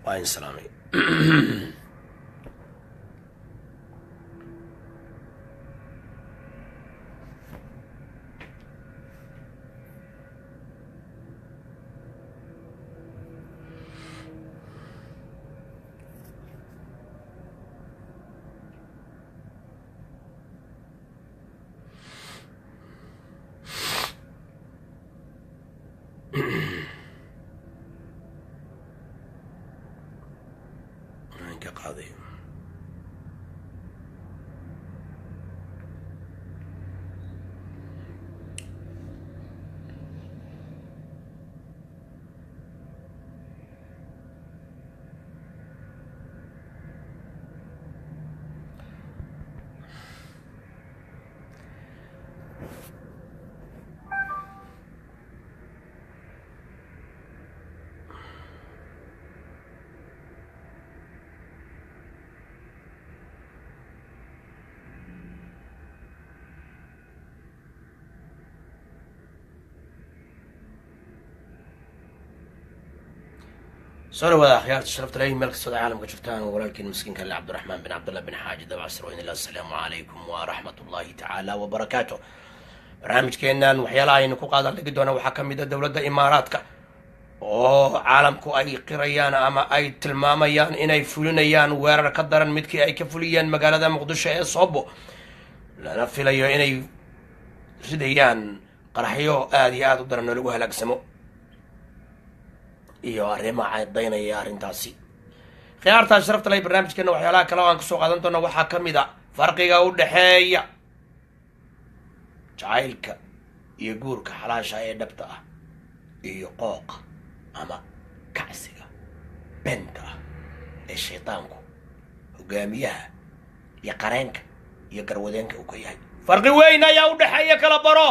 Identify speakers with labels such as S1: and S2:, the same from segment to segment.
S1: Waa in salaamay. Waan ka qaaday. Soo dhawaada, akhyaarta sharafta leh, meel kastoo caalamka joogtaan. Walaalkiin miskiinka alle, Cabdiraxmaan bin Cabdullah bin Xaaji Dabcasir wain. Assalaamu calaykum waraxmat ullahi tacaala wabarakaatu. Barnaamijkeennan waxyaalaha aynu ku qaadan dhigi doona waxaa ka mid a dowladda Imaaraadka oo caalamku ay qirayaan ama ay tilmaamayaan inay fulinayaan weerar ka daran midkii ay ka fuliyeen magaalada Muqdisho ee Soobo, lana filayo inay ridayaan qaraxyo aada iyo aada u daran oo lagu halaagsamo, iyo arrimo cadaynaya arrintaasi. Khiyaartaa sharafta leh, barnaamijkeena waxyaalaha kale oo aan kasoo qaadan doona waxaa ka mid a farqiga u dhexeeya jacaylka iyo guurka xalaasha ee dhabta ah iyo qooqa ama kacsiga beenta ah ee shaydaanku hogaamiyaha iyo qareenka iyo garwadeenka uu ka yahay. Farqi weyn ayaa u dhexeeya, kala baro.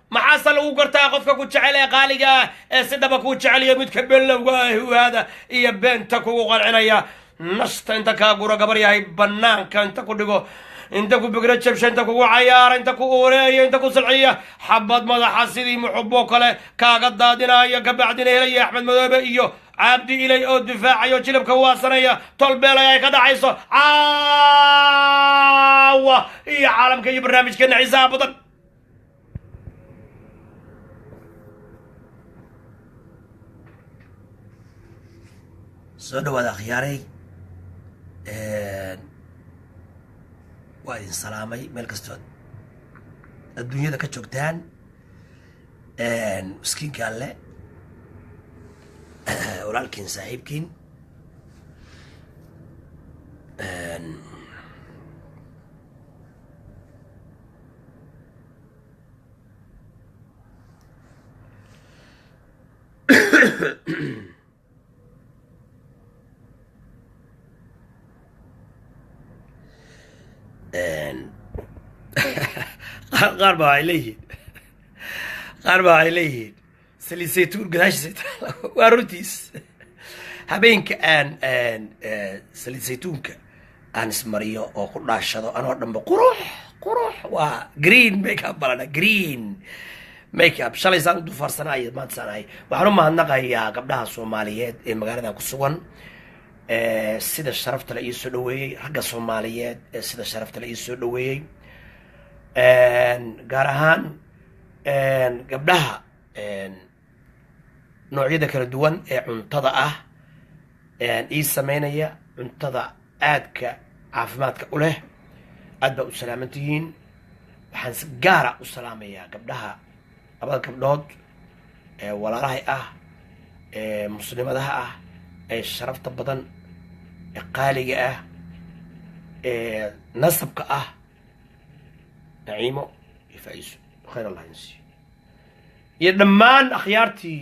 S1: Maxaase lagu gartaa qofka ku jecel ee qaaliga ah ee si dhaba kuu jecel iyo midka belowga ah, huhaada iyo beenta kugu qancinaya, nasta inta kaa guro, gabar yahay, banaanka inta ku dhigo, inta ku bigra jabsha, inta kugu cayaara, inta ku uureeya, inta ku silciya, xabad madaxa sidii muxubo kale kaaga daadinaya, kabacdina helaya Axmed Madoobe iyo Cabdi Ilay oo difaacayo, jilibka waasanaya, tolbeelay ay ka dhacayso caawa iyo caalamka iyo barnaamijkeena xiisaha badan? Soo dhawaada, akhyaaray. Waa idin salaamay meel kastood adduunyada ka joogtaan. Miskiinka alle, walaalkiin, saaxiibkiin. Qaar baa waxay leeyihiin saliid saytuun gadaashiisa. Waa runtiis. Habeenka aan saliid saytuunka aan ismariyo oo ku dhaashado, anoo dhanba qurux qurux, waa green makeup balana, green makeup. Shalay saan u dufaarsanaayo, maanta saan ahay. Waxaan u mahadnaqayaa gabdhaha Soomaaliyeed ee magaaladan ku sugan sida sharafta la ii soo dhaweeyey, ragga Soomaaliyeed ee sida sharafta la ii soo dhaweeyey, gaar ahaan gabdhaha noocyada kala duwan ee cuntada ah ii sameynaya, cuntada aadka caafimaadka u leh. Aad baa u salaaman tihiin. Waxaan si gaara u salaamayaa gabdhaha, labada gabdhood ee walaalahay ah, ee muslimadaha ah, ee sharafta badan, ee qaaliga ah, ee nasabka ah, Naciimo iyo Faa-iiso. Khayr Allah insiiyo, iyo dhammaan akhyaartii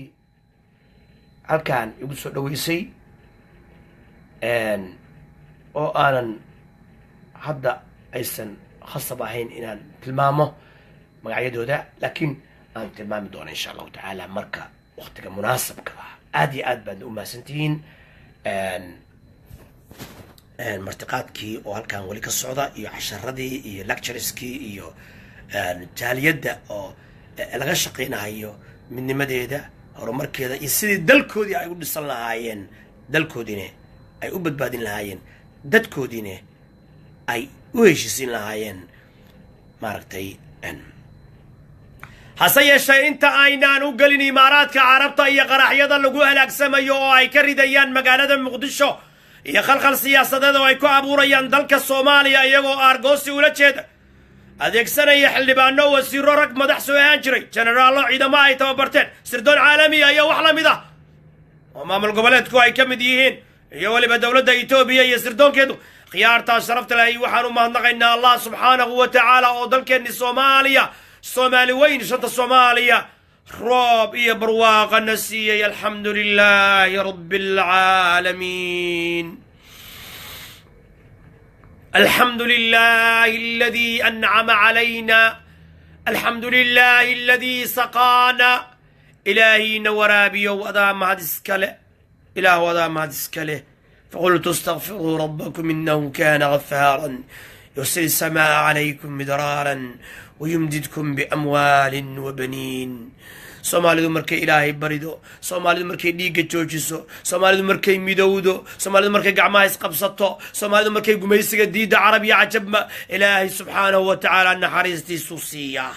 S1: halkan igu soo dhaweysay oo aanan hadda aysan khasab ahayn inaan tilmaamo magacyadooda, laakiin aan tilmaami doono insha Allahu tacaala marka Waqtiga munaasabka ah. Aad iyo aad baadna u mahadsantihiin. Martiqaadkii oo halkan weli ka socda iyo casharadii iyo lectureskii iyo jaaliyadda oo laga shaqaynahayo midnimadeeda, horumarkeeda iyo sidii dalkoodii ay u dhisan lahaayeen, dalkoodiina ay u badbaadin lahaayeen, dadkoodiina ay u heshiisiin lahaayeen, maaragtay. Hase yeeshee, inta aynaan u gelin Imaaraadka Carabta iyo qaraxyada lagu halaagsamayo oo ay ka ridayaan magaalada Muqdisho iyo khalkhal siyaasadeed oo ay ku abuurayaan dalka Soomaaliya, iyagoo aargoosi ula jeeda, adeegsanaya xildhibaano, wasiiro, rag madax soo ahaan jiray, jenaraallo, ciidamo ay tababarteen, sirdoon caalamiya iyo wax la mid ah oo maamul goboleedku ay ka mid yihiin, iyo weliba dowladda Etoobiya iyo sirdoonkeedu. Khiyaartaa sharafta lahay, waxaan u mahadnaqaynaa Allah subxaanahu wa tacaala oo dalkeenni Soomaaliya, Soomaali weyn, shanta Soomaaliya, roob iyo barwaaqana siiyey. Alxamdu lilaahi rabbi alcaalamiin. Alxamdu lilahi aladii ancama calayna, alxamdu lilahi aladii saqaana. Ilaahayna waraabiyow, adaa mahad iskale. Ilaahu, adaa mahad iskale. فقلت استغفروا ربكم إنه كان غفارا، يرسل السماء عليكم مدرارا ويمددكم بأموال وبنين. Soomaalidu markay Ilaahay barido, Soomaalidu markay dhiigga joojiso, Soomaalidu markay midowdo, Soomaalidu markay gacmaha isqabsato, Soomaalidu markay gumaysiga diidda, Carab iyo Cajabma, Ilaahay subxaanahu wa tacaala naxariistiisu siiyaa.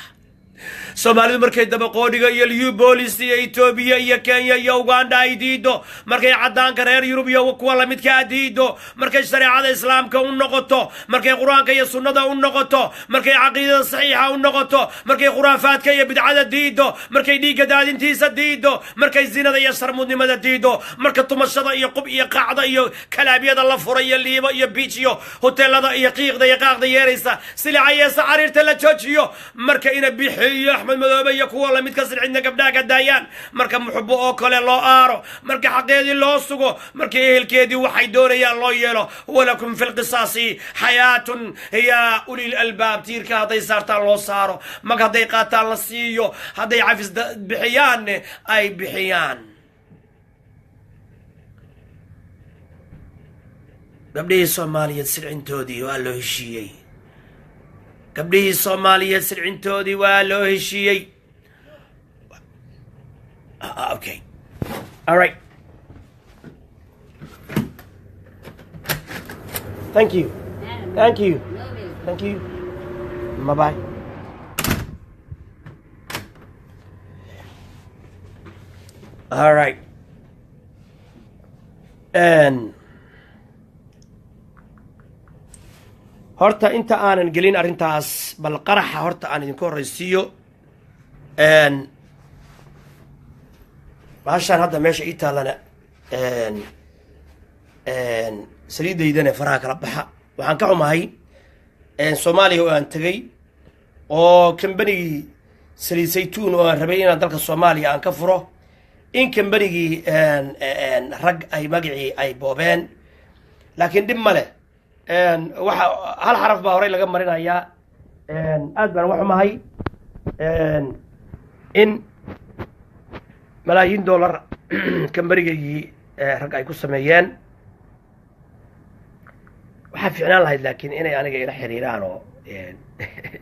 S1: Soomaalidu markay dabaqoodhiga iyo Liyu Bolis iyo Etoobiya iyo Kenya iyo Uganda ay diido, markay caddaanka reer Yurub iyo kuwa lamidkaa diido, markay shareecada Islaamka u noqoto, markay Qur-aanka iyo sunnada u noqoto, markay caqiidada saxiixa u noqoto, markay khuraafaadka iyo bidcada diido, markay dhiigga daadintiisa diido, markay zinada iyo sharmudnimada diido, marka tumashada iyo qub iyo qacda iyo kalaabyada la furay iyo liibo iyo beach iyo hoteelada iyo qiiqda iyo qaaqda yeeraysa, silicayeesa cariirta la joojiyo, marka ina Bixi iyo Axmed Madoobe iyo kuwa lamidka silcidna gabdhaha ka daayaan, marka Muxubo oo kale loo aaro, marka xaqeedii loo sugo, marka ehelkeedii waxay doonayaan loo yeelo. ولكم في القصاص حياة يا أولي الألباب. Tiirka hadday saartaan loo saaro, mag hadday qaataan la siiyo, hadday cafis bixiyaanne ay bixiyaan. Gabdhihii Soomaaliyeed silcintoodii waa loo heshiiyey. Gabdhihii Soomaaliyeed silcintoodii waa loo heshiiyey. Okay, all right, thank you, thank you, thank you, bye bye. All right. And horta inta aanan gelin arrintaas, bal qaraxa horta aan idinku horreysiiyo. Bahashaan hadda meesha ii taallana, saliiddaydana faraha kala baxa. Waxaan ka xumahay Soomaaliya oo aan tegey oo kambanigii saliid saytuun oo aan rabay inaan dalka Soomaaliya aan ka furo, in kambanigii rag ay magacii ay boobeen, laakiin dhib ma leh. Waxa hal xaraf baa horey laga marinayaa. Aad baan uga xumahay in malaayiin dollar kambanigaygii rag ay ku sameeyeen. Waxaa fiicnaan lahayd laakiin inay aniga ila xiriiraan oo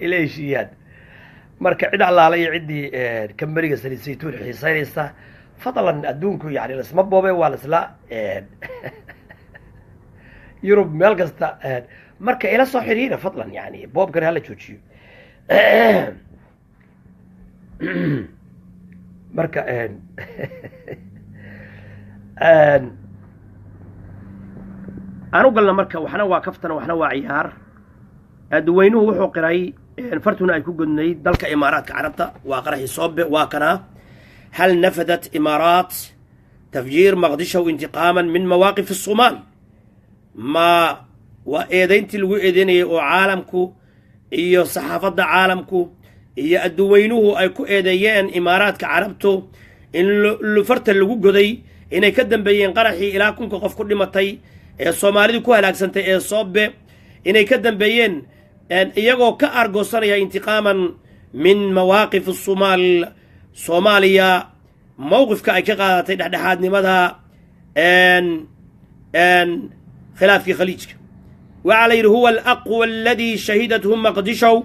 S1: ila heshiiyaan. Marka cid allaala iyo ciddii kambaniga saliid saytuun xiisaynaysa, fadlan, adduunku yani lasma boobe, waa lasla Yurub meel kasta. Marka ila soo xiriira fadlan, yani boobkani hala joojiyo. Marka aan u galna, marka waxna waa kaftan, waxna waa ciyaar. Dadweynuhu wuxuu qiray, fartuna ay ku godnayd, dalka Imaaraadka Carabta waa qaraxii Soobe. Waa kanaa: هل نفذت إمارات تفجير مقدشو انتقاما من مواقف الصومال؟ Ma waa eedayntii lagu eedeynayay oo caalamku iyo saxaafadda caalamku iyo adduweynuhu ay ku eedeeyeen Imaaraadka Carabtu in farta lagu goday inay ka dambeeyeen qaraxii ilaa 1000-ka qof ku dhimatay ee Soomaalidu ku halaagsantay ee Soobe, inay ka dambeeyeen iyagoo ka aargoosanaya انتقاما من مواقف الصومال, Soomaaliya. Mowqifka ay ka qaadatay dhexdhexaadnimada khilaafkii Khaliijka, waxaa la yidhi: هو الأقوى الذي شهدته مقدشو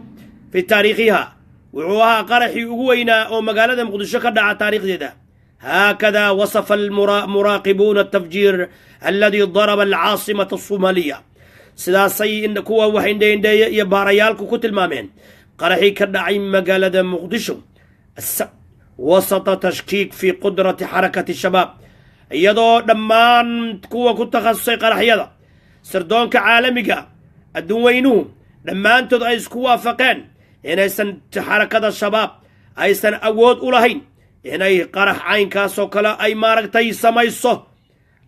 S1: في تاريخها. Wuxuu ahaa qaraxii ugu weynaa oo magaalada Muqdisho ka dhaca taariikhdeeda. هكذا وصف المراقبون التفجير الذي ضرب العاصمة الصومالية. Sidaasay kuwa wax indheindheeya iyo baarayaalku ku tilmaameen qaraxii ka dhacay magaalada Muqdisho, وسط تشكيك في قدرة حركة الشباب. Iyadoo dhammaan kuwa ku takhasusay qaraxyada, sirdoonka caalamiga, adduun weynuhu dhammaantood ay isku waafaqeen inaysan Xarakada Shabaab aysan awood u lahayn inay qarax caynkaasoo kale ay maaragtay samayso.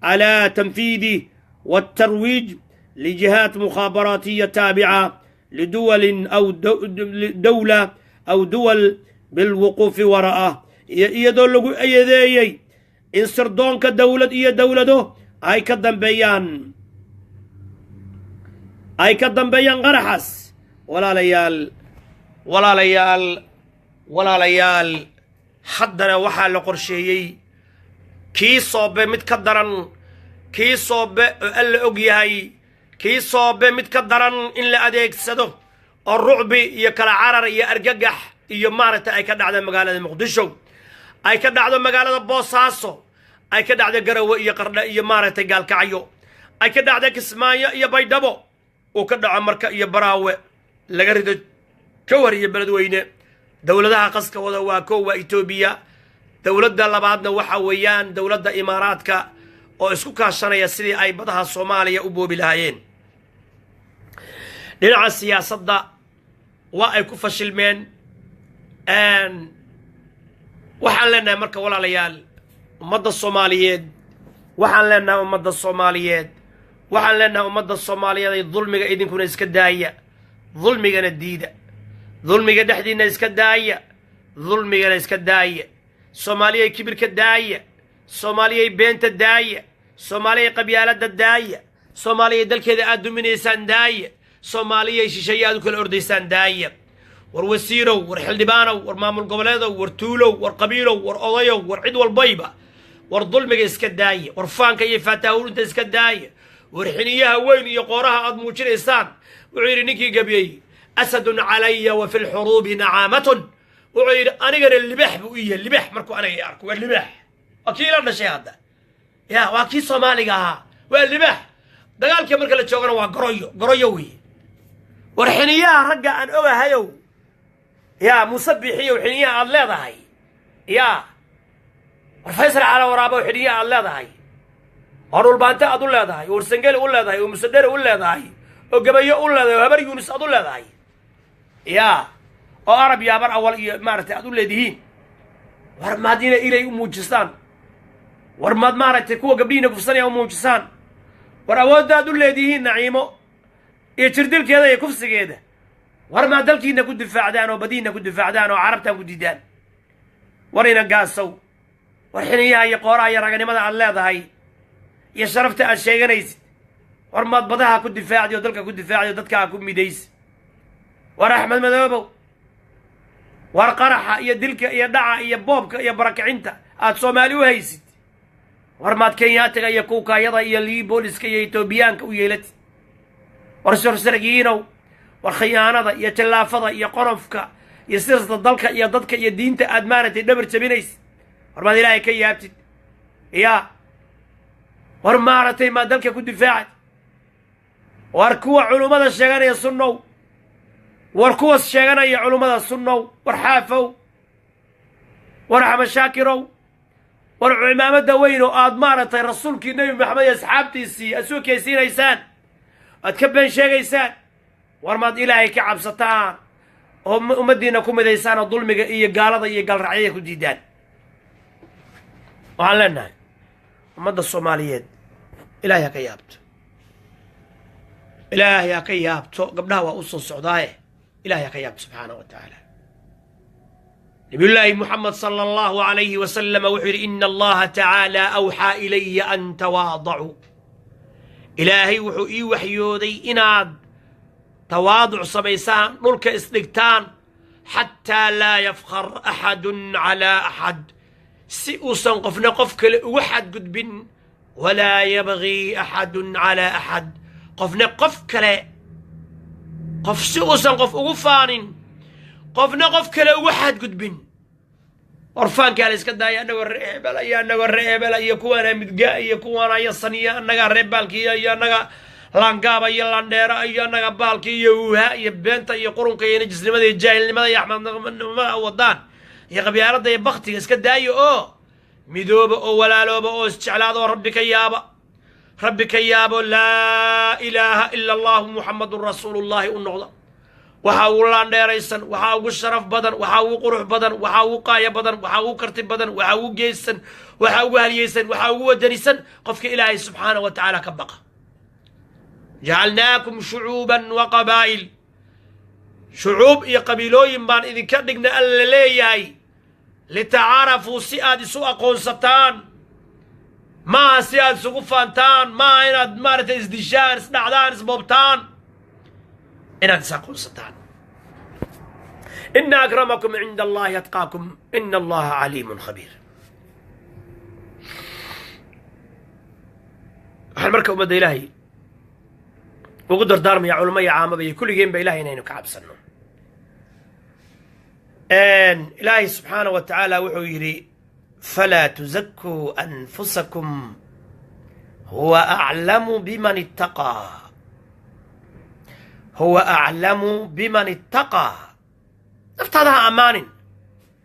S1: على تنفيذ والترويج لجهات مخابراتية تابعة لدول أو دولة أو دول بالوقوف وراءه. Iyadoo lagu eedeeyey in sirdoonka dowlad iyo dowlado ay ka dambeeyaan qaraxaas. Walaalayaal, walaalayaal, walaalayaal, haddana waxaa la qorsheeyey kii Soobe mid ka daran, kii Soobe oo Alla og yahay, kii Soobe mid ka daran in la adeegsado oo rucbi iyo kala carar iyo argagax iyo maaragtay ay ka dhacdo magaalada Muqdisho, ay ka dhacdo magaalada Boosaaso, ay ka dhacdo Garowe iyo Qardha iyo maaragtay Gaalkacyo, ay ka dhacdo Kismaayo iyo Baydhabo, uu ka dhaco Marka iyo Baraawe, laga rido Jowhar iyo Beledweyne. Dowladaha qaska wada waa kow, waa Etoobiya. Dowladda labaadna waxa weeyaan dowladda Imaaraadka oo isku kaashanaya sidii ay badaha Soomaaliya u boobi lahaayeen. Dhinaca siyaasadda waa ay ku fashilmeen. Waxaan leenahay marka, walaalayaal, ummadda Soomaaliyeed, waxaan leenahay ummadda Soomaaliyeed, waxaan leenahay ummadda Soomaaliyeed ay dulmiga idinkuna iska daaya, dulmigana diida, dulmiga dhexdiinna iska daaya, dulmigana iska daaya. Soomaaliyay kibirka daaya, Soomaaliyay beenta daaya, Soomaaliyay qabyaaladda daaya, Soomaaliyay dalkeeda aad duminaysaan daaya, Soomaaliyay shisheeye aad u kala ordaysaan daaya. War wasiirow, war xildhibaanow, war maamul goboleedow, war tuulow, war qabiilow, war odayow, war cid walbayba, war dulmiga iska daaya, war faanka iyo faatahurinta iska daaya, war xiniyaha weyn iyo qooraha aad muujinaysaan. Wuxuu yidhi ninkii gabyey: أسد علي وفي الحروب نعامة. Wuxuu yidhi anigana libax buu u yahay, libax markuu aniga i arko waa libax. Waa kii la dhashay hadda ya, waa kii Soomaaliga ahaa, waa libax. Dagaalkii marka la joogana waa goroyo, goroyo weeye. War xiniyaha ragga aan ogahayow, yaa Muuse Biixiyow, xiniyaha aad leedahay, yaa war Faysal Cala Waraabow, xiniyaha aad leedahay, oo Dhulbaante aad u leedahay, oo Warsangeli u leedahay, oo Musedhere u leedahay, oo Gabayo u leedahay, oo Habar Yunis aad u leedahay, yaa oo Arab iyo Habar Awal iyo maaragtay aad u leedihiin, war maad ina ilay u muujisaan? War maad maaragtay kuwa gabdhihiina kufsanaya u muujisaan? War awoodda aad u leedihiin Naciimo iyo jirdilkeeda iyo kufsigeeda, war maad dalkiina ku difaacdaan oo badihiina ku difaacdaan oo Carabtaan ku diidaan? War ina Gaasow, war xiniyaha iyo qooraha iyo raganimada aad leedahay iyo sharafta aad sheeganaysid, war maad badaha ku difaacdi oo dalka ku difaacdi oo dadkaa ku midaysi? War Axmed Madoobow, war qaraxa iyo dilka iyo dhaca iyo boobka iyo barakicinta aad Soomaali u haysid, war maad Kenyaatiga iyo kuukaayada iyo Liibooliska iyo Etoobiyaanka u yeelatid? War sorsargiinow, war khiyaanada iyo jallaafada iyo qonofka iyo sirta dalka iyo dadka iyo diinta aad maaragtay dhabar jabinaysid, war maad Ilaahay ka yaabtid? Yaa war maaragtay maad dalka ku difaacad? War kuwa culummada sheeganaya sunnow, war kuwa sheeganaya culummada sunnow, war Xaafow, war Axmed Shaakirow, war cimaamada weyn oo aad maaragtay rasuulkii Nebi Maxamed iyo asxaabtiisii aad soo keysiinaysaan, aad ka been sheegaysaan, war maad Ilaahay ka cabsataan oo ummaddiina ku midaysaan oo dulmiga iyo gaalada iyo gaalracyada ku diidaan? Waxaan leenahay ummadda Soomaaliyeed, Ilaahay ha ka yaabto, Ilaahay ha ka yaabto. Gabdhaha waa u soo socdaaye, Ilahay ha ka yaabto subxaana wa tacaala. Nabiyullaahi Muxamed صلى الله عليه وسلم wuxuu yidhi: إن الله تعالى أوحى إلي أن تواضعوا. Ilaahay wuxuu ii waxyooday inaad tawaaduc samaysaan, dhulka isdhigtaan, حتى لا يفخر أحد على أحد. Si uusan qofna qof kale ugu xadgudbin. Walaa yabgii axadun calaa axad, qofna qof kale, qof si uusan qof ugu faanin, qofna qof kale ugu xadgudbin. Warfaankaa la iska daaya. Annagoo ree hebel iyo annagoo ree hebel iyo kuwaana midga iyo kuwaana yasan iyo annagaa ree baalkiya iyo annaga laangaaba iyo landheera iyo annaga baalki iyo huuha iyo beenta iyo qurunka iyo najisnimada iyo jaahilnimada iyo axmadnimada wadaan iyo qabyaaladda iyo baktiga iska daayo oo midooba oo walaalooba oo isjeclaada oo Rabbi ka yaaba, Rabbi ka yaabo. Laa ilaaha ila Allahu, Muxamadun rasuulullahi u noqda. Waxaa ugu laandheeraysan, waxaa ugu sharaf badan, waxaa ugu qurux badan, waxaa ugu qaaya badan, waxaa ugu karti badan, waxaa ugu geesan, waxaa ugu halyeysan, waxaa ugu wadanisan qofka Ilaahay subxaana wa tacaala ka baqa. Jacalnaakum shucuuban wa qabaa'il, shucuub iyo qabiilooyin baan idinka dhigna Alla leeyahay, litacaarafuu, si aad isu aqoonsataan. Maaha si aad isugu faantaan, maaha inaad maaragtay isdishaan, isdhacdaan, isboobtaan, inaad is aqoonsataan. Ina akramakum cinda Allahi atqaakum, ina Allaha caliimun khabiir. Waxaan marka ummadda Ilaahay ugu dardaarmaya, culamo iyo caamaba iyo kulligeenba, Ilahay inaynu ka cabsanno. Ilaahay subxaana wa tacaala wuxuu yidhi: falaa tuzakuu anfusakum, huwa aclamu biman ittaqaa, huwa aclamu biman ittaqaa. Naftaada ha ammaanin.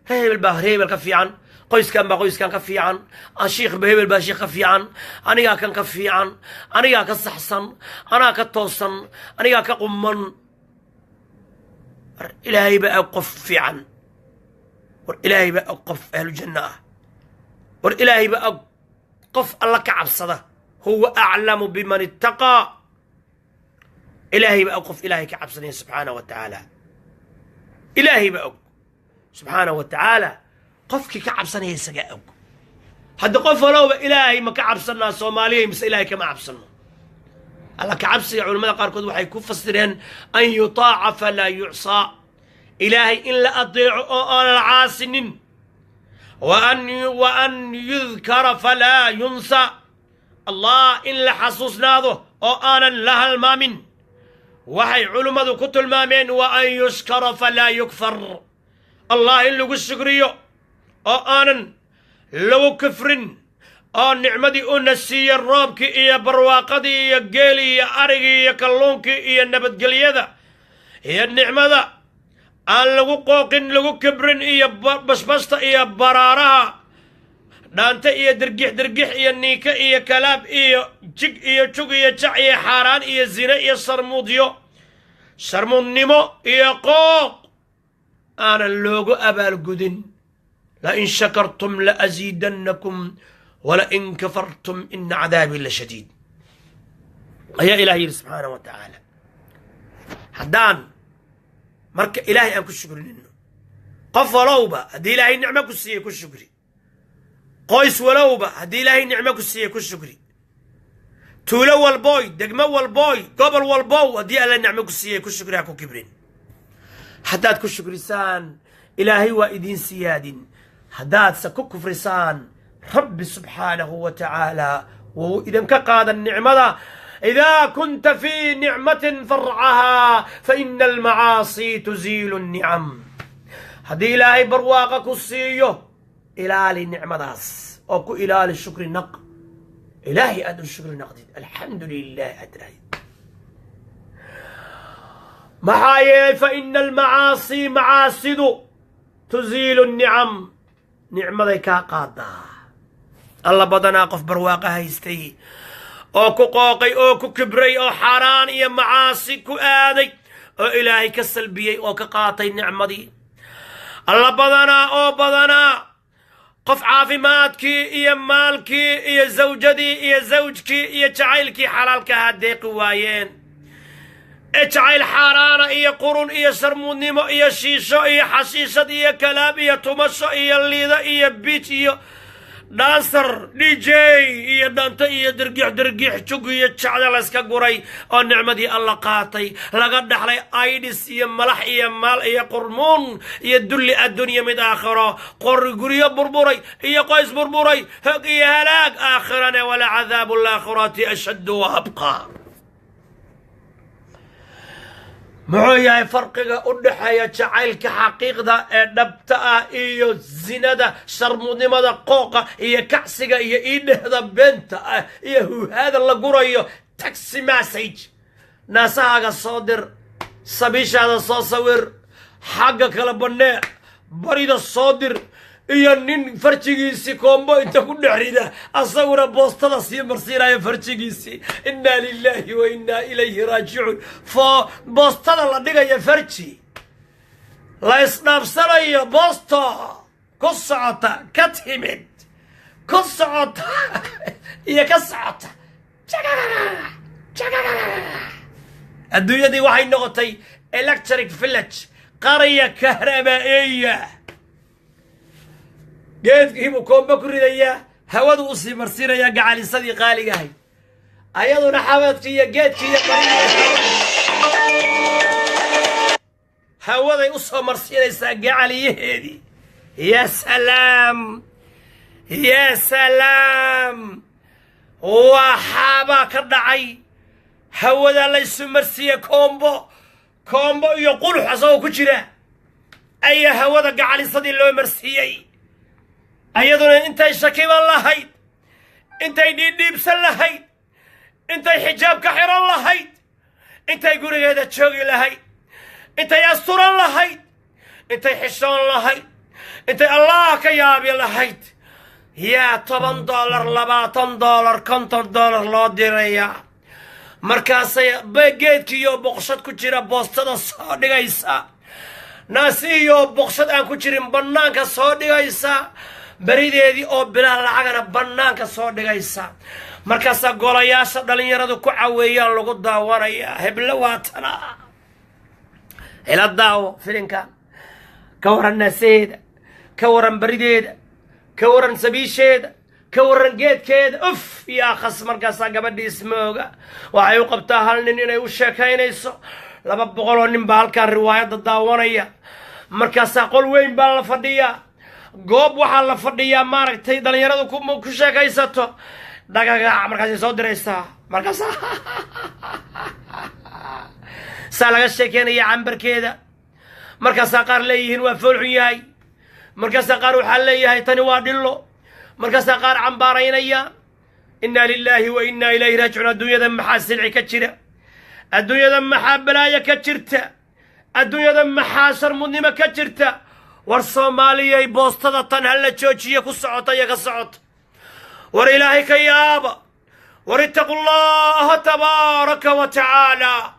S1: Ree hebel baa ree hebel ka fiican, qoyskan baa qoyskan ka fiican, shiikhba hebel baa shiikh ka fiican, anigaa kan ka fiican, anigaa ka saxsan, anaa ka toosan, anigaa ka qumman. War Ilaahay baa og qof fiican, war Ilaahay baa og qof ahlu janno ah, war Ilaahay baa og qof Alla ka cabsada. Huwa aclamu biman ittaqaa. Ilaahay baa og qof Ilaahay ka cabsanaya subxaana wa tacaala. Ilaahay baa og subxaana wa tacaala qofkii ka cabsanaya, isagaa og. Hadda qof walowba Ilaahay ma ka cabsanaa, Soomaaliya, mise Ilaahay kama cabsano? Alla ka cabsiga culamada qaarkood waxay ku fasireen an yutaaca falaa yucsaa, Ilaahay in la adeeco oo aan la caasinin, wa an yudkara falaa yunsa, Allah in la xasuusnaado oo aanan la halmaamin. Waxay culimmadu ku tilmaameen wa an yushkara falaa yukfar, Allah in lagu shukriyo oo aanan lagu kufrin, oo nicmadii una siiyey, roobkii iyo barwaaqadii iyo geelii iyo arigii iyo kalluunkii iyo nabadgelyada iyo nicmada, aan lagu qooqin, lagu kibrin, iyo basbasta iyo baraaraha dhaanta iyo dirgix dirgix iyo niika iyo kalaab iyo jig iyo jug iyo jac iyo xaaraan iyo zine iyo sarmuudyo, sarmuudnimo iyo qooq aanan loogu abaalgudin. Lain shakartum laaziidannakum walain kafartum ina cadaabii la shadiid, ayaa Ilaah yidhi subxaana wa tacaala. Haddaan marka Ilaahay aan ku shukrinino, qof walowba haddii Ilaahay nicmo ku siiyey ku shukri, qoys walowba haddii Ilaahay nicmo ku siiyey ku shukri, tuulo walbooy, degmo walbooy, gobol walbow, haddii Alla nicmo ku siiyey ku shukri, ha ku kibrin. Haddaad ku shukrisaan, Ilaahay waa idiin siyaadin. Haddaadse ku kufrisaan, Rabbi subxaanahu wa tacaala wuu idinka qaadan nicmada. Idaa kunta fii nicmatin farcahaa, faina almacaasi tuziilu nnicam. Haddii Ilaahay barwaaqa ku siiyo, ilaali nicmadaas oo ku ilaali shukri naq, Ilaahay aad u shukri naqdid, alxamdu lilah aad tirahdid. Maxaa yeelay, faina almacaasi, macaasidu, tuziilu nnicam, nicmaday kaa qaadaa. Alla badanaa qof barwaaqa haystay oo ku qooqay oo ku kibray oo xaaraan iyo macaasi ku aaday oo Ilaahay ka salbiyey oo ka qaatay nicmadii. Alla badanaa oo badanaa qof caafimaadkii iyo maalkii iyo zawjadii iyo zawjkii iyo jacaylkii xalaalka ahaa deeqi waayeen, ee jacayl xaaraana iyo qurun iyo sharmuudnimo iyo shiisho iyo xashiishad iyo kalaab iyo tumasho iyo liido iyo biij iyo Dancer, DJ iyo dhanto iyo dirgix dirgix, jug iyo jacda layska guray oo nicmadii Alla qaatay, laga dhaxlay aidhis iyo malax iyo maal iyo qurmuun iyo dulli addunya mid aakhiro, qori guryo burburay iyo qoys burburay, hog iyo halaag aakhirane. Wala cadaabu alaakhirati ashaddu wa abqaa. Muxuu yahay farqiga u dhexeeya jacaylka xaqiiqda ee dhabta ah iyo zinada, sharmudnimada, qooqa iyo kacsiga iyo iidhehda beenta ah iyo huhaada la gurayo? Text message, naasahaaga soo dir, sabiishaada soo sawir, xagga kala bannee, barida soo dir, iyo nin farjigiisii koombo inta ku dhex rida, asaguna boostada sii marsiinaya farjigiisii. Innaa lilaahi wa innaa ilayhi raajicuun. Fo boostada la dhigaya, farji la isdhaafsanayo, boosto ku socota, ka timid, ku socota iyo ka socota. Adduunyadii waxay noqotay electric village, qarya kahrabaaeeya. Geedkiibuu koombo ku ridayaa, hawadu usii marsiinayaa gacalisadii qaaliga ahayd, ayaduna xabadkii iyo geedkii iyo baridii hawaday u soo marsiinaysaa gacaliyaheedii. Ya salaam, ya salaam! Waxaabaa ka dhacay, hawadaa laysu marsiiye. Koombo koombo iyo qulux asagoo ku jira ayaa hawada gacalisadii loo marsiiyey. Ayaduna intay shakiban lahayd, intay dhiidhiibsan lahayd, intay xijaab ka xiran lahayd, intay gurigeeda joogi lahayd, intay asturan lahayd, intay xishoon lahayd, intay Allah ka yaabi lahayd, yaa $10, $20, $50 loo dirayaa. Markaasay geedkiiyo boqshad ku jira boostada soo dhigaysa, naasihiyo boqshad aan ku jirin bannaanka soo dhigaysa, berideedii oo bilaa lacagana bannaanka soo dhigaysa. Markaasaa golayaasha dhallinyaradu ku caweeyaan lagu daawanayaa. Heblo waatana, ila daawo filinkan, ka waran naasaheeda, ka waran berideeda, ka waran sabiisheeda, ka waran geedkeeda, uf yaa khas! Markaasaa gabadhii ismooga waxay u qabtaa hal nin inay u sheekaynayso. 200 oo nin baa halkan riwaayadda daawanaya. Markaasaa qol weyn baa la fadhiyaa, goob waxaa la fadhiyaa maaragtay dhallinyaradu ku sheekaysato. Dhagagac, markaasay soo diraysaa. Markaasaa saa laga sheekeynaya cambarkeeda. Markaasaa qaar leeyihiin waa foolxun yahay, markaasaa qaar waxaa leeyahay tani waa dhillo, markaasaa qaar cambaaraynaya. Innaa lilaahi wa innaa ilayhi raajicuun. Adduunyada maxaa silci ka jira? Adduunyada maxaa balaayo ka jirta? Adduunyada maxaa sharmudnimo ka jirta? War Soomaaliyay, boostada tan hala joojiye ku socota iyo ka socota. War Ilaahay ka yaaba, war ittaqu Llaha tabaaraka wa tacaala.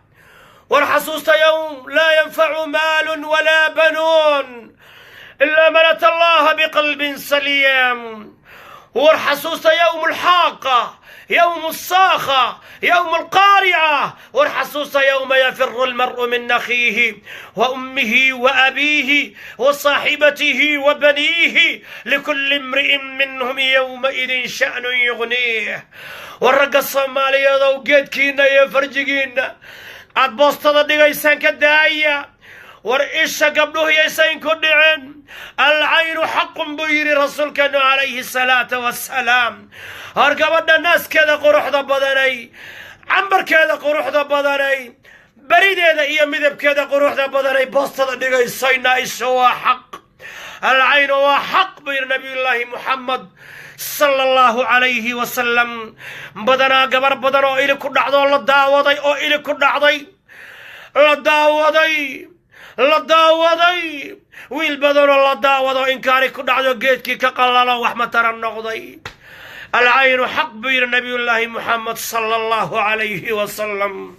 S1: War xasuusta yowm laa yanfacu maalun walaa banuun ilaa man ata Allaha biqalbin saliim. War xasuusta yowm alxaaqa, yowm alsaakha, yowm alqaarica. War xasuusta yowma yafiru almar'u min akhiihi wa ummihi wa abiihi wa saaxibatihi wa baniihi, likulli imri'in minhum yowmaidin sha'nun yugniih. War ragga Soomaaliyeed ow, geedkiinna iyo farjigiinna aad boostada dhigaysaan ka daaya. War isha gabdhuhu yaysayn ku dhicin. Alcaynu xaqun buu yidhi rasuulkeenu calayhi salaatu wassalaam. Hor gabadha naaskeeda quruxda badanay, cambarkeeda quruxda badanay, berideeda iyo midabkeeda quruxda badanay boostada dhigaysayna, isha waa xaq, alcaynu waa xaq buu yidhi Nabiyullaahi Muxamed sala Allahu calayhi wasalam. Badanaa gabar badan oo ili ku dhacdoo la daawaday, oo ili ku dhacday la daawaday, la daawaday, wiil badanoo la daawado inkaari ku dhacdo, geedkii ka qallalo, wax matara noqday. Alcaynu xaq buu yidhi Nabiyullaahi Muxamed sala Allahu calayhi wasalam.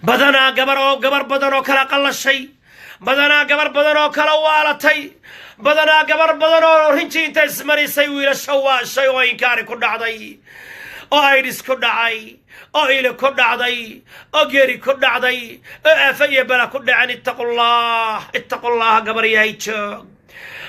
S1: Badanaa gabar oo gabar badan oo kala qallashay, badanaa gabar badan oo kala waalatay, badanaa gabar badan oo rinji inta ismarisay wiilasha waashay oo inkaari ku dhacday, oo aydhis ku dhacay, oo ili ku dhacday, oo geeri ku dhacday, oo aafa iyo bala ku dhaceen. Ittaqullah, ittaqullah. Gabar yahay joog.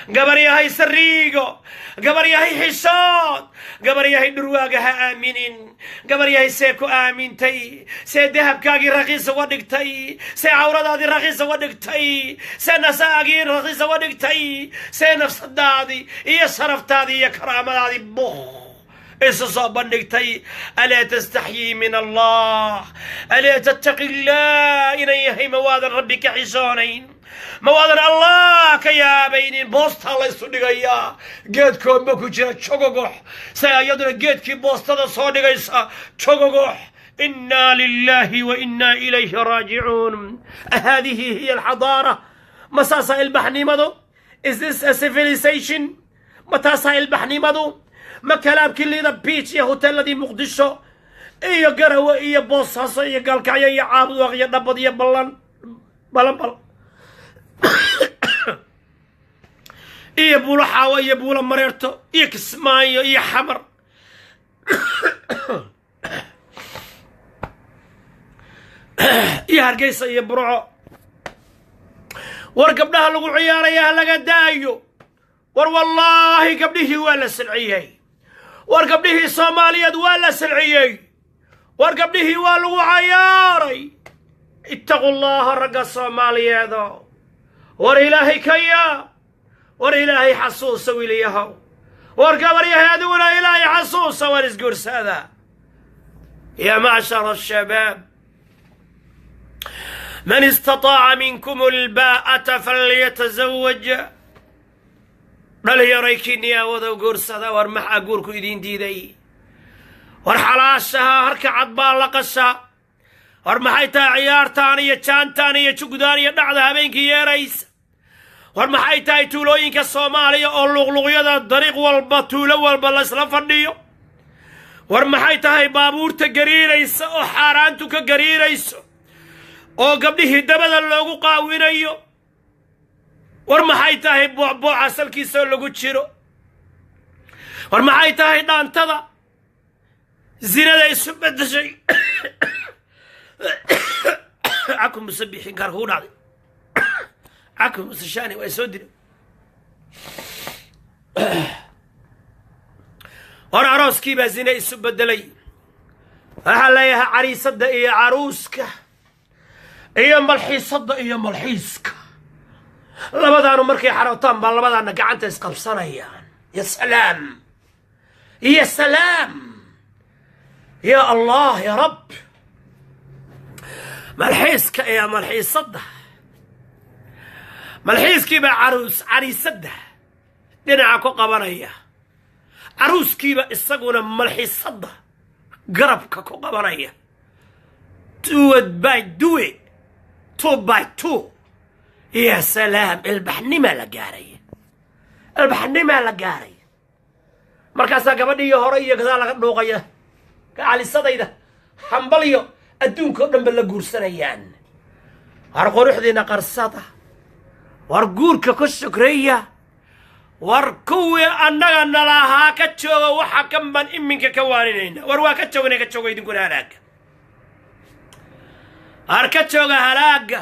S1: Gabaryahay sariigo, gabaryahay xishood, gabaryahay dhurwaaga ha aaminin. Gabaryahay, see ku aamintay? See dahabkaagii raqiis uga dhigtay? See cawradaadii raqiis uga dhigtay? See nasaagii raqiis uga dhigtay? See nafsadaadii iyo sharaftaadii iyo karaamadaadii buk isu soo bandhigtay? Alaa tastaxyii min Allah? Alaa tattaqi illah? Inan yahay, ma waadan Rabbi ka xishoonayn? Ma waadan Allah ka yaabaynin? Boostaa la ysu dhigayaa, geedkoonba ku jira jogogox, say iyaduna geedkii boostada soo dhigaysa jogogox. Inaa lilahi wa inaa ilayhi raajicuun. Hadihi hiya alxadaara? Ma saasaa ilbaxnimadu? Is this a civilization? Ma taasaa ilbaxnimadu? Ma kalaamkii Liido Beach iyo hoteeladii Muqdisho iyo Garawe iyo Boosaaso iyo Gaalkacyo iyo Caabudwaaq iyo Dhabad iyo Ballan Balanbal iyo Buulo Xaawo iyo Buulo Mareerto iyo Kismaayo iyo Xamar iyo Hargeysa iyo Burco? War gabdhaha lagu ciyaaraya ha laga daayo. War wallaahi gabdhihii waa la silciyey. War gabdhihii Soomaaliyeed waa la silciyey. War gabdhihii waa lagu cayaaray. Ittaqu llaha, ragga Soomaaliyeedo. War Ilaahay ka yaab. War Ilaahay xasuusa, wiiliyahow. War gabaryahay, adiguna Ilaahay xasuusa. War isguursada, ya macshara ashabaab. Man istataaca minkum albaa'ata falyatazawaj. Dhalinyaray, kiniyaawada guursada. War maxaa guurku idiin diiday? War xalaashaha harka cad baa la qashaa. War maxay tahay ciyaartaan iyo jaantaan iyo jugdaan iyo dhacda habeenkii yeeraysa? War maxay tahay tuulooyinka Soomaaliya oo luqluqyada dariiq walba, tuulo walba laysla fadhiyo? War maxay tahay baabuurta gariiraysa oo xaaraantu ka gariirayso oo gabdhihii dabada loogu qaawinayo? War maxay tahay boocbooca salkiisoo lagu jiro? War maxay tahay dhaantada zinada isu beddeshay? Caku musabixiin kaar kugu dhacday, caku musashani waa soo dilay. War arooskii baa zine isu beddelay. Waxaa leeyahay cariisadda iyo caruuska iyo malxiisadda iyo malxiiska, labadaanu markay xarootaan baa labadaana gacanta isqabsanayaan. Ya salaam, ya salaam, ya Allah, ya Rab. Malxiiska iyo malxiisadda, malxiiskiibaa caruus cariisadda dhinaca ku qabanaya, caruuskiiba isaguna malxiisadda garabka ku qabanaya. Two by two, two by two. Ya salaam, ilbaxnimaa la gaaray, ilbaxnimaa la gaaray. Markaasaa gabadhiiyo hore iyo gadaal laga dhuuqaya. Gacalisadayda, hambalyo. Adduunka o dhan ba la guursanayaan. War quruxdiina qarsada. War guurka ku shukreeya. War kuwii annaga nalahaa ka jooga waxa kan baan iminka ka waaninayna. War waa ka joogna, ka jooga idinkuna halaaga. War ka jooga halaaga.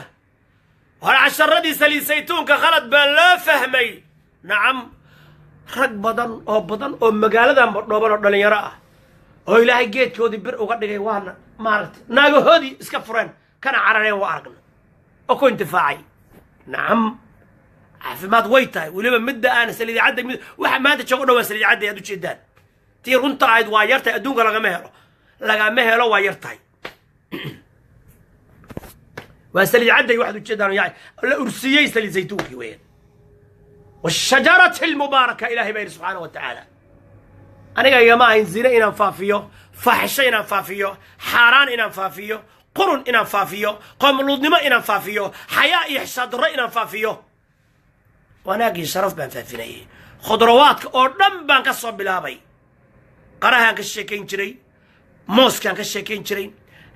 S1: War casharadii saliid saytuunka khalad baa loo fahmay. Nacam, rag badan oo badan oo magaaladanba dhooban oo dhallinyaro ah oo Ilaahay geedkoodii bir uga dhigay, waana maaragtay, naagahoodii iska fureen kana carareen waa aragna oo ku intifaacay. Nacam, caafimaad way tahay. Weliba midda aan saliid cadda mid waxa maanta joogo dhan waa saliid cadda aad ujeedaan. Tii runta ahayd waa yartahay, adduunka lagama helo, lagama helo, waa yar tahay. Waa saliid cadday waxaad ujeedaan, yani la ursiyey saliid zaytuunkii weeyaan. Washajarati almubaaraka, Ilahay baa yidhi subxaana wa tacaala. Aniga igama ahayn zine inaan faafiyo, faaxisho inaan faafiyo, xaaraan inaan faafiyo, qurun inaan faafiyo, qoomuluudnimo inaan faafiyo, xayaa iyo xishaad darro inaan faafiyo. Wanaaggii sharaf baan faafinayay. Khudrawaadka oo dhan baan ka soo bilaabay. Qarahaan ka sheekayn jiray, mooskaan ka sheekayn jiray,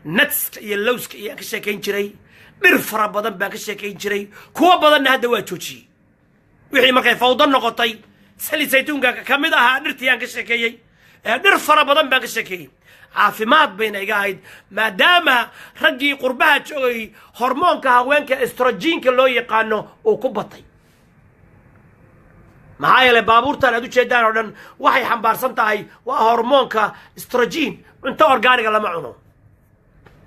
S1: nutska iyo lowska iyaan ka sheekayn jiray, dhir fara badan baan ka sheekayn jiray. Kuwo badanna hadda waa joojiyey, wixii markay fawdo noqotay. Saliid saytuunka ka mid ahaa dhirtii aan ka sheekeeyey. Dhir fara badan baan ka sheekeeyey. Caafimaad bayna iga ahayd, maadaama raggii qurbaha joogay hormoonka haweenka estrogenka loo yaqaano uu ku batay. Maxaa yeelay, baabuurtan aad ujeedaan oo dhan waxay xambaarsan tahay waa hormoonka estrogen. Cunto organic-ga lama cuno,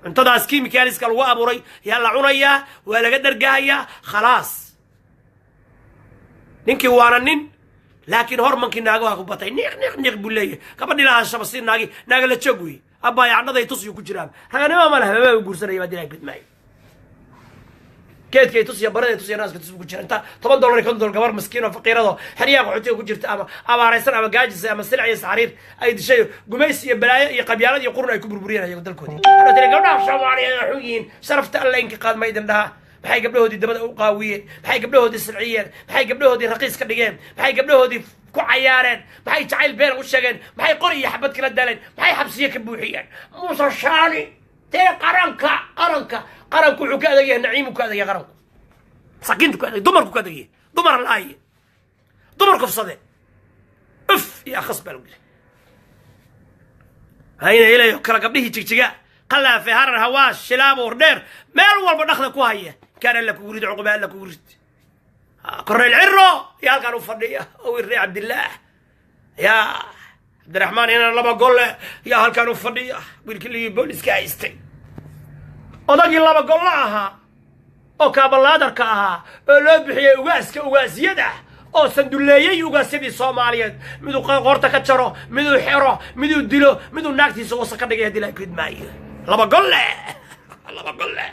S1: cuntadaas chemicals-ka lagu abuuray yaa la cunayaa, waa laga dhargahayaa, khalaas. Ninkii waana nin, laakiin hormonkii naagaha ku batay. Niiq niiq niiq buu leeyahay. Gabadhi lahaa shabasi naagi naaga la joog wey. Abbaay, cadhaday tusyu ku jiraan. Raganimo ma leh, maba guursanaya. Baa dilaa gudmaayo geedkay tusiya, baraday tusiya, naaska tus ku jira. Inta $10 iyo $50 gabar miskiin oo faqiirado xeryaha qaxootiga ku jirta ama abaaraysan ama gaajisay ama silic iyo saxariir ay dishay, gumaysi iyo balaayo iyo qabyaalad iyo qurun ay ku burburiyeen ayago dalkoodii. Hadhow tiri gabdhaha Soomaaliyeed waa xun yihiin. Sharafta Alla inka qaad ma idin dhaha. Maxay gabdhahoodii dabada u qaawiyeen? Maxay gabdhahoodii silciyeen? Maxay gabdhahoodii raqiis ka dhigeen? Maxay gabdhahoodii ku cayaareen? Maxay jacayl been u sheegeen? Maxay qori iyo xabad kala daaleen? Maxay xabsiye ka buuxiyeen? Muuse Shaani tee qaranka, qaranka, qaranku wuxuu ka adag yahay, Naciimu ka adag yahay qaranku, masaakiintu ka adag, dumarku ka adag yahay, dumar laaye, dumar kufsade, uf iyo akhas baa lagu yiri. Hayna ilayo kala gabdhihii Jigjiga, Qalaafe, Harar, Hawaash, Shilaabo, Wardheer, meel walba dhakda ku haya. Kaan Alla kugu rid, cuquba Alla kugu rid. Korneyl Ciro iyo halkaan u fadhiya oo wiil ree Cabdillaah ya Cabdiraxmaan inaan laba golle yaa halkaan u fadhiya, wiilkii ligii booliska haystay, odagii laba golle ahaa oo kaabalaadarka ahaa oo loo bixiyey ugaaska ugaasyada oo sanduleeyey ugaasyadii Soomaaliyeed, miduu qoorta ka jaro, miduu xero, miduu dilo, miduu naagtiisa wasa ka dhigay. Haddii la kudmaayo laba golle, laba golle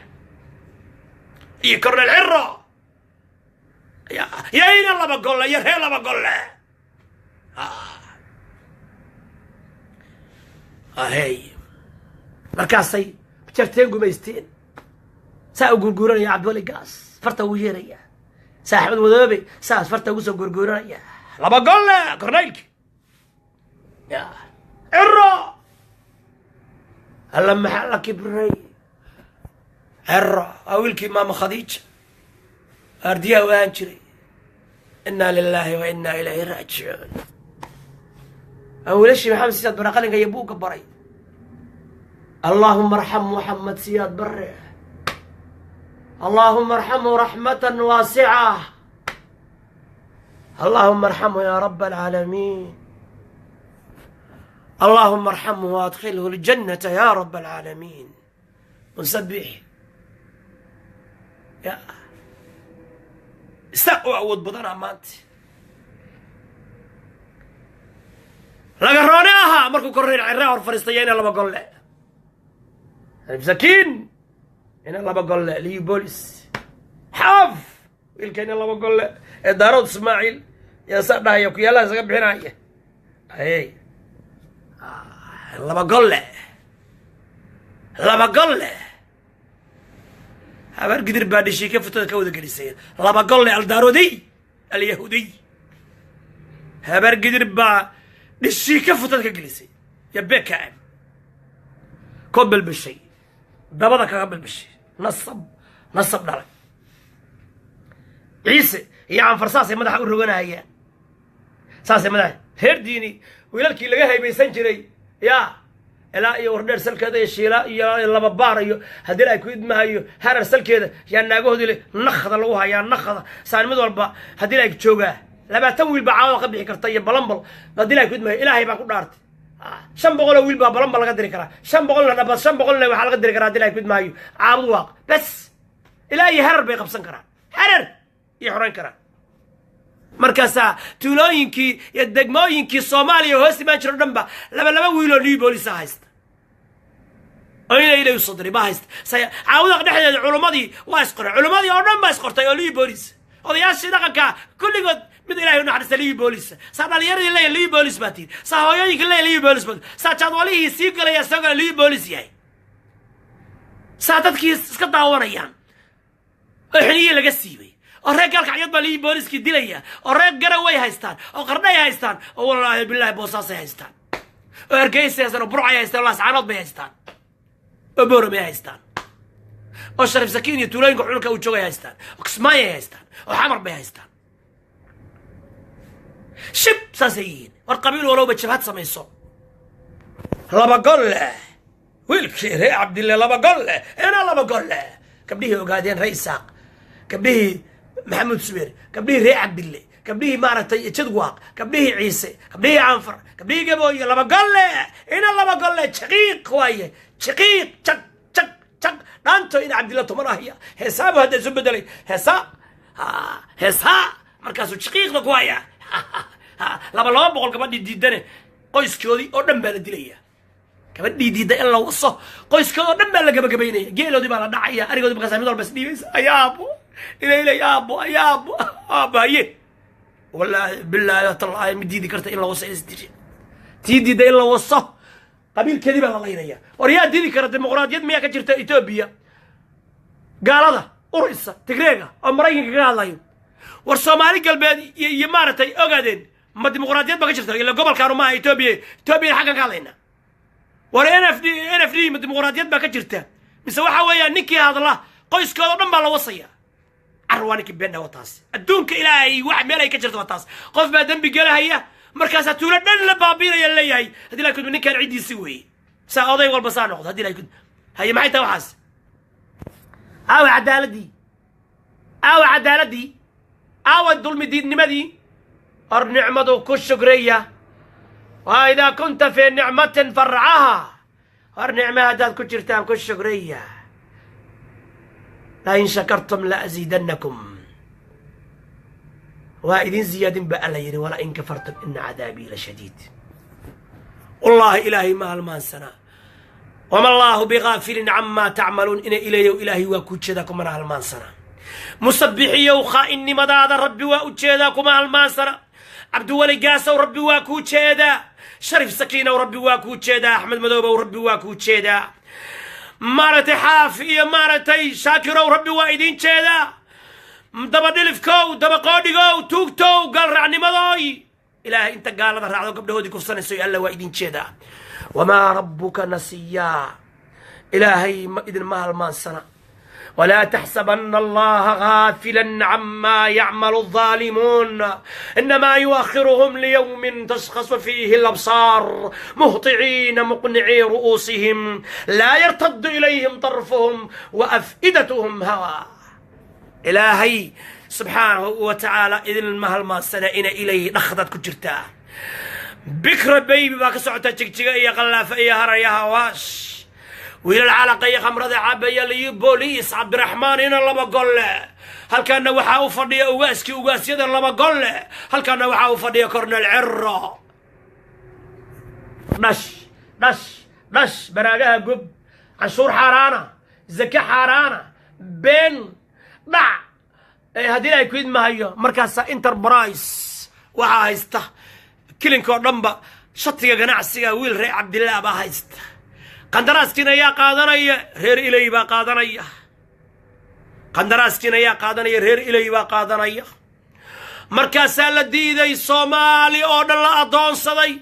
S1: iyo Cornel Ciro yayna laba golle iyo ree laba golle ahey. Markaasay jarteen, gumaysteen, saa u gurguuranaya. Cabdiwali Gaas farta ugu yeeraya, saa Axmed Wadoobe saas farta ugu soo gurguuranaya. Laba golle, corneylki ya Ciro. Alla maxaa la kibray? Ciro waa wiilkii maama Khadiija ardiyaha u ahaan jiray. Inaa lilaahi wa inaa ilayhi raajicuun. Waa wiilashii Maxamed Siyaad Bare qalinka iyo buugga baray. Allaahuma arxam Muxamed Siyaad Bare, allaahuma arxamhu raxmatan waasica, allaahuma arxamhu yaa rab alcaalamiin, allaahuma arxamhu waadkhilhu ljannata yaa rab alcaalamiin. Musabix ya isaaq u awood badanaa maanta laga roone ahaa markuu korneyl Cirre hor fadhiistaya. Ina laba golle sakiin, ina laba golle liyu bolis xaaf, wiilka ina laba golle ee Daarood Ismaaciil yaa saa dhahaya, kuyaalaha isaga bixinaya. Ayey laba golle, laba golle Habaar Gidir baa dhishii ka futada ka wada gelisay. Laba golle aldaaroodiy alyahuudiy, Habaar Gidir baa dhishii ka futada ka gelisay ya bkm ko bilbishay, dabada kaga bilbishay. Nasab, nasab dhalay. Ciise iyo Canfar saasay madaxa u roganayaan, saasay madaxa. Reer Diini, wiilalkii laga haybaysan jiray ya ilaa iyo Wardheer salkeeda iyo Shiila iyo laba baar iyo haddii ay ku idmahayo Harar salkeeda yaa naagahoodii le nakda lagu hayaa, nakda saan mid walba haddii ay joogaa 20 wiil baa caawada ka bixi karta iyo balambal. Haddii ay ku idmahayo, Ilaahay baan ku dhaartay, 500 oo wiil baa balambal laga diri karaa, 500-na dhabad, 500-na waxaa laga diri karaa haddii ay ku idmahayo Caabud Waaq. Bes ilaa iyo Harar bay qabsan karaan, Harar iyo xorayn karaan. Markaasaa tuulooyinkii iyo degmooyinkii Soomaaliya hoos imaan jiro o dhan ba laba laba wiiloo new boolisa haysta oo ina ilay usoo diray baa haysta. Caawdaq dhexdeeda culummadii waa isqoray, culummadii oo dhan baa isqortay oo liyu boolis, odayaashii dhaqanka kulligood mid Ilahay u naxariista liyu boolis. Saa dhalinyaradii leeya liyu boolis baa tihin, saa hooyooyinka leeya liyu boolis baa, saa jaadwalihii sii galaya isagoo liyu boolis yahay, saa dadkii iska daawanayaan oo xiniye laga siibay oo reer Gaalkacyood baa liyu booliskii dilaya oo reer Garaway haystaan oo Qardhay haystaan oo wallaahi billahi Boosaasay haystaan oo Hargeysay haystaan oo Burcay haystaan oo Laascaanood bay haystaan oo Booromay haystaan oo Shariif Sakiin iyo tuulooyinka xulka uu joogay haystaan oo Kismaayay haystaan oo Xamar bay haystaan. Shib saasay yihiin. War qabiil walowba jabhad samayso. Laba gol leh wiilkii ree Cabdille, laba gol leh ina laba gol leh. Gabdhihii Ogaadeen, ree Isaaq, gabdhihii Maxamuud Subeer, gabdhihii ree Cabdille. Gabdhihii maaragtay Jadwaaq, gabdhihii Ciise, gabdhihii Canfar, gabdhihii Gabooye, laba golle ina laba golle jaqiiq waaye, jaqiiq, jag jag jag. Dhaanto ina Cabdilla tuman ahya, heesaabu hadda isu bedelay, heesaa heesaa, markaasuu jaqiiqda ku hayaa. 200 gabadhii diidane qoyskoodii oo dhan baa la dilaya. Gabadhii diidda in la waso, qoyskood oo dhan baa la gabagabaynaya, geeloodii baa la dhacaya, arigoodii. Markaasa mid walba isdhiibaysa: "Ayaabo ilaylay, aabo, ayaabo, aabo." Haye, wallaahi, bilaahi, tallaahi, ma diidi karta in la waso. Isdiri tii diidda in la waso, qabiilkeedii baa la laynaya. War yaa diidi kara? Dimuqraadiyad miyaa ka jirta Etoobiya? Gaalada uraysa Tigreega oo Maraykanka kaga hadlayo. War Soomaali Galbeed iyo maaragtay ogaadeen, ma dimuqraadiyad ba ka jirta? Ila gobolkaanu maaha Etoobiya, Etoobiya xaggan ka hadlayna. War NFD, NFD, ma dimuqraadiyad baa ka jirta? Mise waxa weeyaan ninkii hadla qoyskooda dhan baa la wasaya? Car waa ninkii been dhawa. Taas adduunka Ilaahay wax meel ay ka jirto waa taas. Qof baa dembi gelahaya, markaasaa tuulo dhan la baabiinaya, leeyahay haddii la kudmo ninkaan ciddiisi weeye. Saa oday walba saa noqdo haddii la kudmo. Haye, maxay tahay waxaas? Aawa cadaaladii? Aawa cadaaladii? Aawa dulmi diidnimadii? Hor nicmadu ku shukriya. Wa idaa kunta fii nicmatin farcaha. Hor nicma haddaad ku jirtaan, ku shukriya. La in shakartum la aziidannakum, waa idin ziyaadin ba Alla yidhi. Wala in kafartum ina cadaabii la shadiid. Wallaahi Ilaahay ma halmaansanaa. Wama allaahu bigaafilin camaa tacmaluun. Ina ilayow, Ilaahay waa kuu jeedaa, kumana halmaansanaa. Musabixiyow, khaa'inimadaada Rabbi waa u jeedaa, kuma halmaansana. Cabdiweli Gaasow, Rabbi waa kuu jeedaa. Sharif Sakiinow, Rabbi waa kuu jeedaa. Axmed Madoobow, Rabbi waa kuu jeedaa. Maaragtay Xaaf iyo maaragtay Shaakirow, Rabbi waa idiin jeedaa. Dabadhilifkow, dabaqoodhigow, tuugtow, gaalraacnimadooy, Ilaahay inta gaalada raacdo gabdhahoodii kufsanayso, Alla waa idin jeedaa. Wamaa rabbuka nasiyaa. Ilaahay ma idinma halmaansana. Walaa taxsabana allaha gaafila cama yacmalu الظaalimuun, inamaa yuakhiruhum liyowmin tashkhasu fiihi alabsaar, muhطiciina muqnicii ru'uusihim, laa yartadu ilayhim طarfuhum waaf'idathm hawaa. Ilaahay subxaanahu wa tacaala idinma halmaansana. Ina ilayhi dhakdaad ku jirtaa. Bikra Baby baa ka socota Jigjiga iyo Qallaafa iyo Haraya Hawaash. Wiilal calaqa iyo khamrada cabaya, liyu booliis Cabdiraxmaan ina laba golle. Halkaana waxaa u fadhiya ugaaskii ugaasyada laba golle. Halkaana waxaa u fadhiya Cornel Cero. Dhash dhash dhash, baraagaha gub, canshuur xaaraana, zake xaaraana, been dhac. Haddii Ilahay ku idmahayo, markaasa enterprise waxaa haysta kilinkoo dhanba shatiga ganacsiga. Wiil reer Cabdillaah baa haysta. Qandaraaskiina ayaa qaadanaya? Reer Ilay baa qaadanaya. Qandaraaskiina ayaa qaadanaya? Reer Ilay baa qaadanaya. Markaasaa la diiday, Soomaali oo dhan la addoonsaday.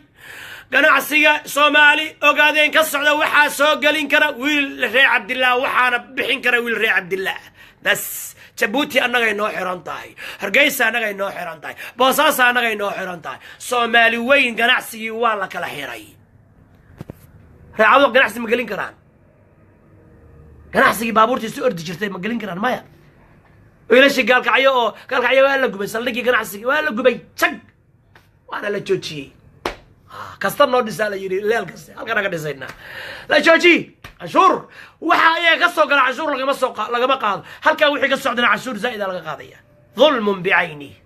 S1: Ganacsiga Soomaali Ogaadeen ka socda waxaa soo gelin kara wiil reer Cabdillaah, waxaana bixin kara wiil reer Cabdillaah bas. Jabuuti annagay noo xiran tahay, Hargeysa annagay noo xiran tahay, Boosaaso annagay noo xiran tahay. Soomaali weyn ganacsigii waa la kala xiray. Reecado ganacsi ma gelin karaan? Ganacsigii baabuurtii si ordi jirtay ma gelin karaan? Maya. Wiilashii Gaalkacyo oo Gaalkacyo waa la gubay, saldhiggii ganacsigii waa la gubay, jag, waana la joojiyey. Kasta noo dhisaa la yidhi, leel kaste halkana ka dhisaynaa, la joojiye. Canshuur waxa ayaga ka soo gala canshuur lagama soo lagama qaado. Halkaa wixii ka socdana canshuur zaa'ida laga qaadaya. Dulmun bicaynih.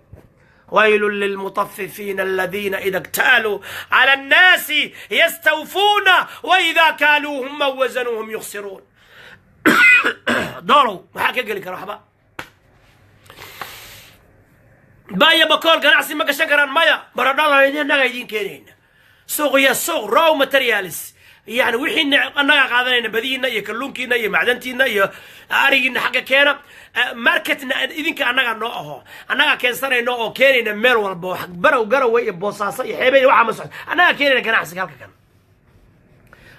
S1: ويل للمطففين الذين إذا اكتالوا على الناس يستوفون وإذا كالوهم أو وزنوهم يخسرون. Doolow maxaa ka geli kara? Waxba. Baya Bakool ganacsi ma gashan karaan? Maya. Baradhada innaga idiin keenayna, suuq iyo suuq raw materials, yani wixiina annagaa qaadanayna, badihiina iyo kalluunkiina iyo macdantiina iyo arigiina xagga keena. Marketna idinka annagaa noo aho, annagaa keensanayno oo keenayna meel walba. Barow, Garowe iyo Boosaaso iyo xeebey waxaa ma socdo, annagaa keenayna ganacsiga halka kan.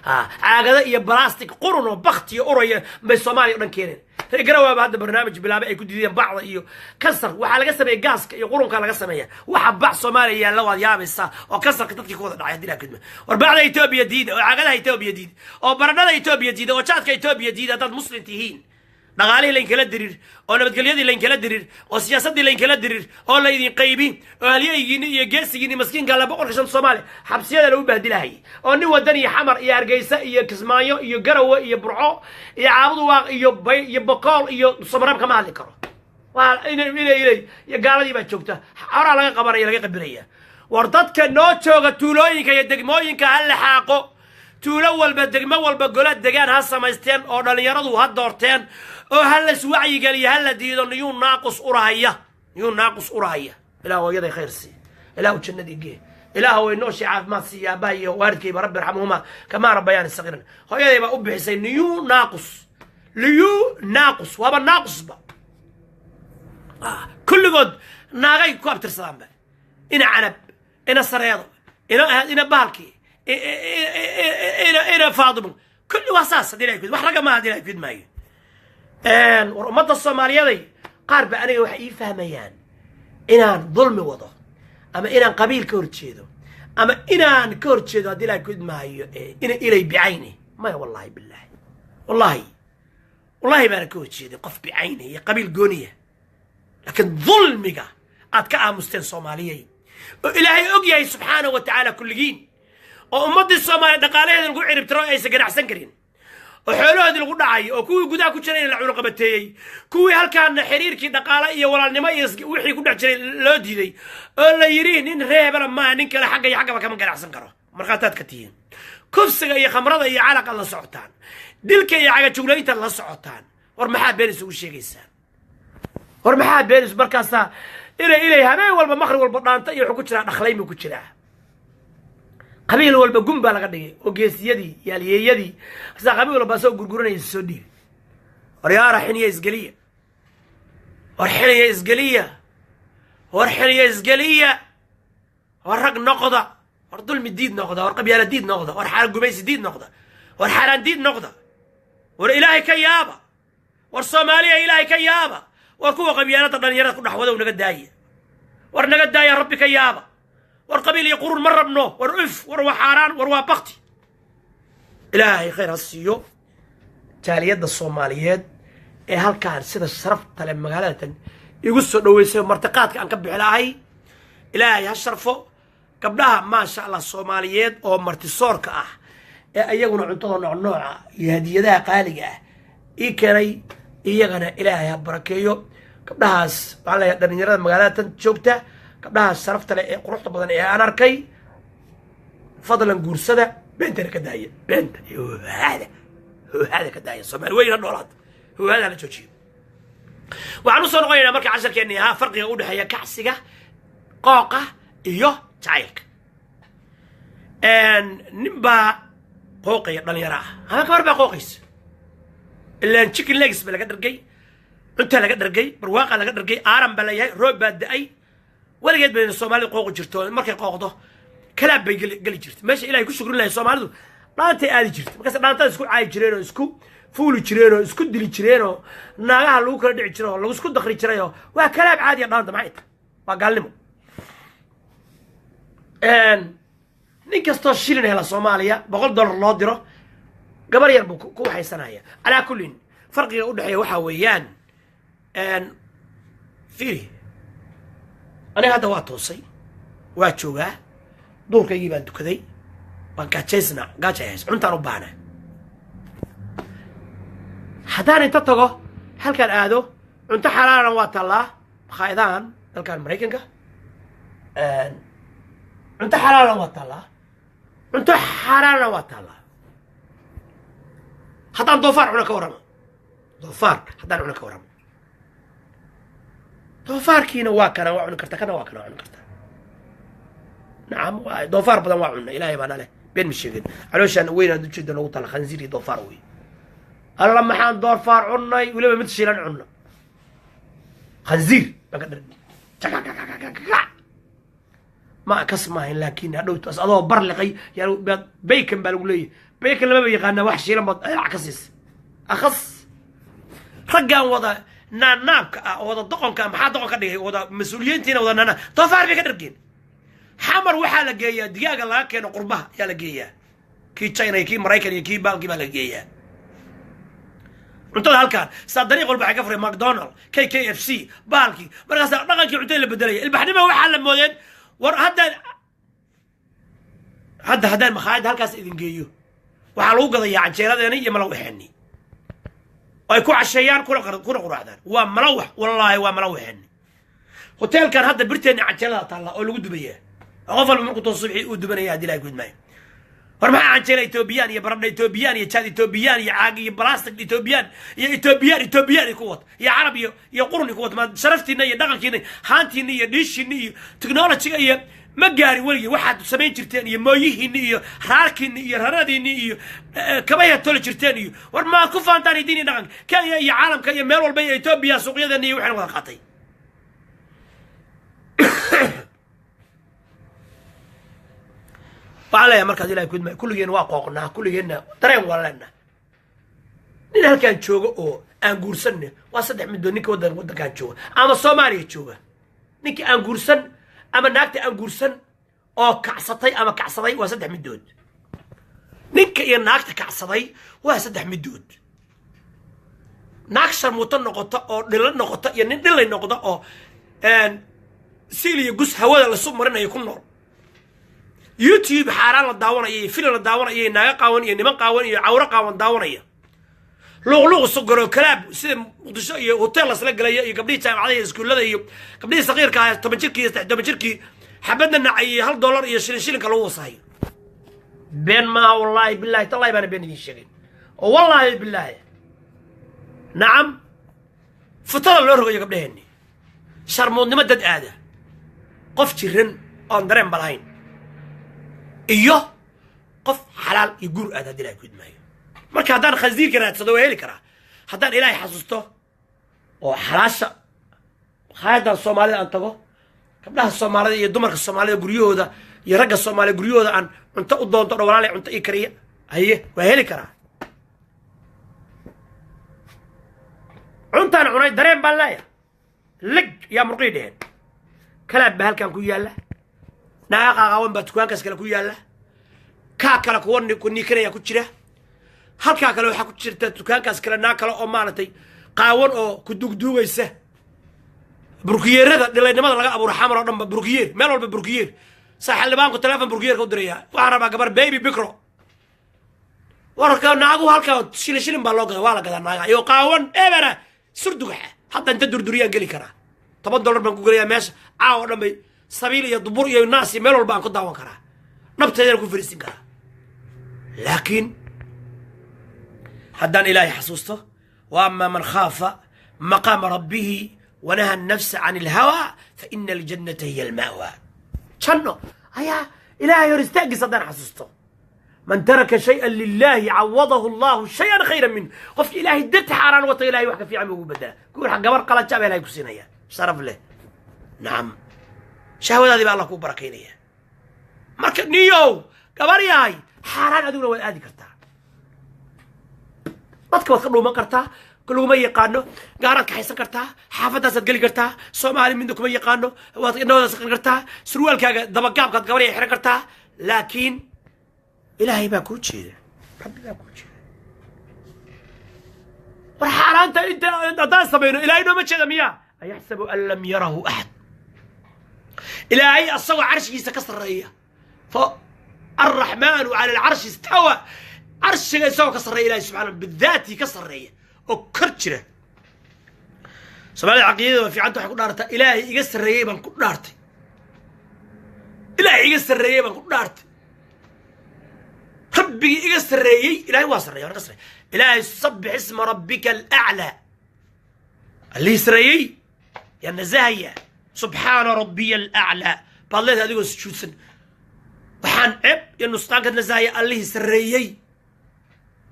S1: Caagada iyo plastic qurun oo bakti iyo uraya bay Soomaaliya o dhan keeneen. Reer Garawaaba hadda barnaamij bilaabay ay ku diideen bacda iyo kansar. Waxaa laga sameeya gaaska iyo qurunka laga sameeya. Waxa bac Soomaaliya yaalla waad yaabaysaa, oo kansarka dadkii ku wada dhacay. Haddii laa kudma, war bacda Etoobiya diida, oo caagadaha Etoobiya diida, oo baradhada Etoobiya diida, oo jaadka Etoobiya diida, haddaad Muslim tihiin. Dhaqaalihii laynkala dirir, oo nabadgelyadii laynkala dirir, oo siyaasaddii laynkala dirir, oo laydin qaybi, oo halyaygiini iyo geesigiini maskiinka alla 105 Soomaaliya xabsiyada lagu bahdilahayay, oo nin wadan iyo Xamar iyo Hargeysa iyo Kismaayo iyo Garowe iyo Burco iyo Caabuduwaaq iyo Bay iyo Bokool iyo Samaraab kama hadli karo. Waa inay iyo gaaladii baa joogta, horaa laga qabanaya, laga qabinaya. War dadka noo jooga tuulooyinka iyo degmooyinka ha laxaaqo. Tuulo walba, degmo walba gola degaan ha samaysteen, oo dhallinyaradu ha doorteen, oo ha las wacyigeliya, ha la diido niyuu naaqus urahaya, niyuu naaqus urahaya. Ilaah hooyaday khayr sii, Ilaahu jannadii gee, Ilaah way nooshii caafimaad siiya, aabbaha iyo waalidkayba, rabbi irxamhuma kamaa rabbayaani sagiiran. Hooyaday baa u bixisay niyuu naaqus, liyuu naaqus, waaba naaqusba. Kulligood naagay ku abtirsadaanba, ina Canab, ina Sareedo, ina bahalkii, ina Faadimo, kulli waa saas. Hadii Ilahay wax ragga maaha, hadii Ilahay kud maayo. War ummadda Soomaaliyaday, qaar ba aniga waxay ii fahmayaan inaan dulmi wado, ama inaan qabiil ka hor jeedo, ama inaan ka hor jeedo, haddii Ilahay kud maayo, ina ilay bicayni. Maya, wallahi billahi, wallahi wallahi baana ka hor jeeday qof bicayni iyo qabiil gooniya, laakiin dulmiga aad ka aamusteen, Soomaaliyey, oo Ilaahay og yahay subxaanahu wa tacaala kulligiin, oo ummaddii Soomaaliya dhaqaalaheeda lagu ciribtiro, aysan ganacsan karin, oo xoolahoodii lagu dhacay, oo kuwii gudaha ku jiray la cunuqabateeyey, kuwii halkaana xiriirkii dhaqaale iyo walaalnimo iyo wixii ku dhex jiray loo diiday, oo la yidhi nin reebana maaha, nin kale xagga iyo xaggaba kama ganacsan karo. Markhaataad ka tihiin. Kufsiga iyo khamrada iyo calaqa la socotaan, dilka iyo cagajuglaynta la socotaan. War maxaa been isugu sheegaysaan? War maxaa been isu? Markaasaa inay habeen walba, maqrib walba dhaanta iyo wuxuu ku jiraa, dhakhlayn buu ku jiraa. Qabiil walba gun baa laga dhigay, oo geesiyadii iyo alyeeyadii asaa qabiil walba asagoo gurguranaya soo dhiibi. War yaara, xiniya isgeliya, war xiniya isgeliya, war xiniya isgeliya, war rag noqda, war dulmi diid noqda, war qabyaala diid noqda, war xaaraan gumaysi diid noqda, war xaaraan diid noqda, war Ilaahay ka yaaba, war Soomaaliya Ilaahay ka yaaba, war kuwa qabyaalada dhalinyarada ku dhex wadow naga daaya, war naga daaya, Rabbi ka yaaba. War qabiil iyo qurun ma rabno. War uf, war waa xaaraan, war waa bakti. Ilaahay khayr ha siiyo jaaliyadda Soomaaliyeed ee halkaan sida sharafta leh magaaladatan igu soo dhaweysay, martiqaadka aan ka bixi lahay. Ilaahay ha sharfo gabdhaha, maasha Allah, Soomaaliyeed oo martisoorka ah ee iyaguna cuntada noocnooca iyo hadiyadaha qaaliga ah ii keenay. Iyagana Ilaahay ha barakeeyo gabdhahaas. Waxaan leeyahay dhalinyarada magaalada tan joogta, gabdhahaas sharafta leh ee quruxda badan ee aan arkay, fadlan guursada, beentana ka daaya, beenta iyo huhaada, huhaada ka daaya. Soomaali weyna noolaad, huhaada la joojiyo. Waxaan usoo noqonaynaa marka casharkeenni ahaa farqiga u dhexeeya kacsiga, qooqa iyo jacaylka. Nin baa qooqaya dhalinyaro ah ama gabar baa qooqaysa, ilaan chicken legs ba laga dhargay, cuntaa laga dhargay, barwaaqa laga dhargay, aaran baa layahay, roob baa da-ay. Weligeed bayna Soomaalidu qooqi jirto. Markay qooqdo kalaab bay geli jirta meesha Ilahay ku shukrin lahay. Soomaalidu dhaantay aadi jirta, markaas dhaantada isku caayi jireen oo isku fuuli jireen oo isku dili jireen oo naagaha lagu kala dhici jiray oo lagu isku dakri jiray, oo waa kalaab caadiya. Dhaanta maxay tahay? Waa gaalnimo. Nin kastoo shilin hela Soomaaliya, $100 loo diro, gabar yar buu ku waxaysanaya. Calaa kullin, farqiga udhexeeya waxaa weeyaan, fiiri, aniga hadda waa toosay, waa joogaa, duurkaygii baan tukaday, waan gaajaysna, gaajay hays, cuntaan u baahna. Haddaan inta tago halkaan aado, cunto xalaalana waa tallaa makhaayadahan dalkan Maraykanka, cunto xalaalna waa taallaa, cunto xaaraanna waa taallaa. Haddaan doofaar cuno ka warrama, doofaar haddaan cuno ka warrama, doofaarkiina waa kana, waa cuni karta, kana waa kana, waa cuni karta. Nacam, doofaar badan waa cunna, Ilaahay baana leh, been ma sheegin. Calooshaan weynaan ujeeda noogu tala khansiir iyo doofaar wey. Alla, maxaan doofaar cunnay, weliba mid shiilan cunno, khansiir baan ka dhargi. Ma kas maahayn, laakiin hadhowtaas adoo bar liqay bacon baa lagu leeyahy. Bacon lamaba yaqaana, wax shiilan baad ayac ka siisay. Akhas, raggaan wada naanaabka ah oo wada doqonka ah, maxaa doqon ka dhigay? Wada mas-uuliyiintiina wada naana doofaar bay ka dhargeen. Xamar waxaa la geeyaa digaaga laga keeno qurbaha ayaa la geeyaa, kii China iyo kii Maraykan iyo kii baalkii baa la geeyaa. Cuntada halkaan saa dariiq walba waxay ka furay McDonald, KKFC, baalkii. Markaasaa dhaqankii cuntada la bedelaya, ilbaxnimo waxaa la moodeen. War hadda haddaan makhaayadda halkaas idin geeyo, waxaa lagu gadayaa canjeeradeeni iyo malawaxeeni ay ku casheeyaan kuna quraacdaan. Waa malawax, wallaahi waa malawaxeeni. Hoteelkan hadda birteenni canjeerada taalla oo lagu dubayaa, oo qof walba markuu too subxii uu dubanaya. Haddii Ilahay gudmaayo, war maxaa canjeera Etoobiyaan iyo baradha Etoobiyaan iyo jaad Etoobiyaan iyo caag iyo balastic Etoobiyaan iyo Etoobiyaan Etoobiyaan ku wata iyo Carab iyo qurun ku wata? Ma sharaftiina iyo dhaqankiina, haantiina iyo dhiishiina iyo technologyga iyo ma gaarin weligii waxaad samayn jirteen, iyo mooyihiina iyo raarkiina iyo raradiina iyo kabayaad toli jirteen iyo war maad ku faantaan diin iyo dhaqanka? Kenya iyo caalamka iyo meel walba iyo Etoobiya suuqyadeena iyo waxaan wada qaatay. Waxaan leeyahay markaas, Ilahay kudma, kulligeen waa qooqnaa, kulligeenna dareen waa leenaa. Nin halkaan jooga oo aan guursanne waa saddex midood: ninka waddankaan jooga ama Soomaaliya jooga, ninka aan guursan ama naagta aan guursan oo kacsatay ama kacsaday, waa saddex midood. Ninka iyo naagta kacsaday waa saddex midood: naag sharmuuto noqota oo dhilo noqota, iyo nin dhilay noqda oo siil iyo gus hawada lasu marinayo ku nool, YouTube xaaraan la daawanaya iyo filim la daawanaya iyo naaga qaawan iyo niman qaawan iyo cawro qaawan daawanaya, luuqluuq sugaro, kalaab sida Muqdisho iyo hotel lasla gelaya, iyo gabdhihii jaamacadaha iyo iskuullada iyo gabdhihii saqiirka ahaa, 10 jirkii iyo 13 jirkii, xabadna nacay iyo $1 iyo shilin shilinka lagu wasahayo. Been maaha, wallaahi billahi tallahi baana been idiin sheegay oo wallaahi bilaahi. Nacam, futada loo rogayo gabdhaheenni, sharmuudnimo dad aada, qof jiran oon dareen ba lahayn, iyo qof xalaal iyo guur aada. Haddii Ilahay ku idmaayo, marka haddaan khansiirka raadsado waa heli karaa. Haddaan Ilaahay xasuusto oo xalaasha makhaayaddan Soomaalida aan tago, gabdhaha Soomaalida iyo dumarka Soomaalida guryahooda iyo ragga Soomaalida guryahooda aan cunto u doonto dho, walaalay cunto ii kariya, haye, waa heli karaa. Cuntaan cunay, dareen baan leeyahay, lig yaa murqii dheheen. Kalaab baa halkan ku yaalla, naaga qaaqaawan baa dukaankaas kale ku yaalla, kaa kale kuwa ku niikanaya ku jira, halkaa kale waxaa ku jirta dukaankaas kale naag kale oo maaragtay qaawan oo ku duugduugaysa. Burkiyeerada dhilaynimada laga abuuro Xamar oo dhan ba burkiyeer, meel walba burkiyeer. Saa xildhibaanku teleefon burkiyeerka u diraya: "Waxaan rabaa gabar baby bikro." Warka naagu halkaa shilin shilin baa loo gada, waa la gadaa naaga iyo qaawan ebera surdugaxa. Hadda inta durduriyaan geli karaa, $10 baan ku gelayaa meesha, caawa o dhan bay sabiil iyo dubur iyo naas iyo meel walba aan ku daawan karaa, dhabteedana ku fariisin karaa. Laakiin haddaan Ilaahay xasuusto, wa ama man khaafa maqaama rabbihi wanaha الnafsa can اlhawa fa ina aljannata hiya alma'wa, janno ayaa Ilaahay hor istaaggiisa haddaan xasuusto. Man taraka shayئa lilahi cawadahu allahu shay-an khayra minh. Qofki Ilaahay darti xaaraan wata, Ilahay wax ka fiican ba ugu bedela. Kuwa gabar qalaja baa Ilahay ku siinaya sharaf leh. Nacam, shahwadaadii baa Allah kuu barakaynaya. Marka niyow gabar yahay, xaaraan adiguna waad aadi kartaa, dadka waad ka dhuuman kartaa, laguma yaqaano, gaaraad kaxaysan kartaa, xaafadaasaad geli kartaa, Soomaali midna kuma yaqaano, waad indhahoodaas xiran kartaa, surwaalkaaga dabagaabkaad gabar yahay xiran kartaa, laakiin Ilaahay baa kuu jeeda, Rabbi baa kuu jeeda. War xaaraanta inta haddaan samayno, Ilaahay nooma jeeda miya? Ayaxsabu an lam yarahu axad? Ilaahay asagoo carshigiisa ka sarreeya, fa alraxmaanu cala alcarshi istawa, carshiga isagoo ka sarreeya, Ilahay subxana bidaati ka sarreeya oo kor jira. Soomaalida caqiidada waa fiicanta, waxay ku dhaartaa: "Ilaahay iga sarreeyey baan ku dhaartay, Ilaahay iga sarreeyey baan ku dhaartay, Rabbigii iga sarreeyey." Ilahay waa sarreeya, waa ka sarreeya Ilaahay. Sabbix isma rabbika alaclaa, allihii sarreeyey yaa nasahaya. Subxaana rabbiya alaclaa baad leedahay adigoo sujuudsan. Waxaan ceeb iyo nusqaankaad nasahaya allihii sarreeyey.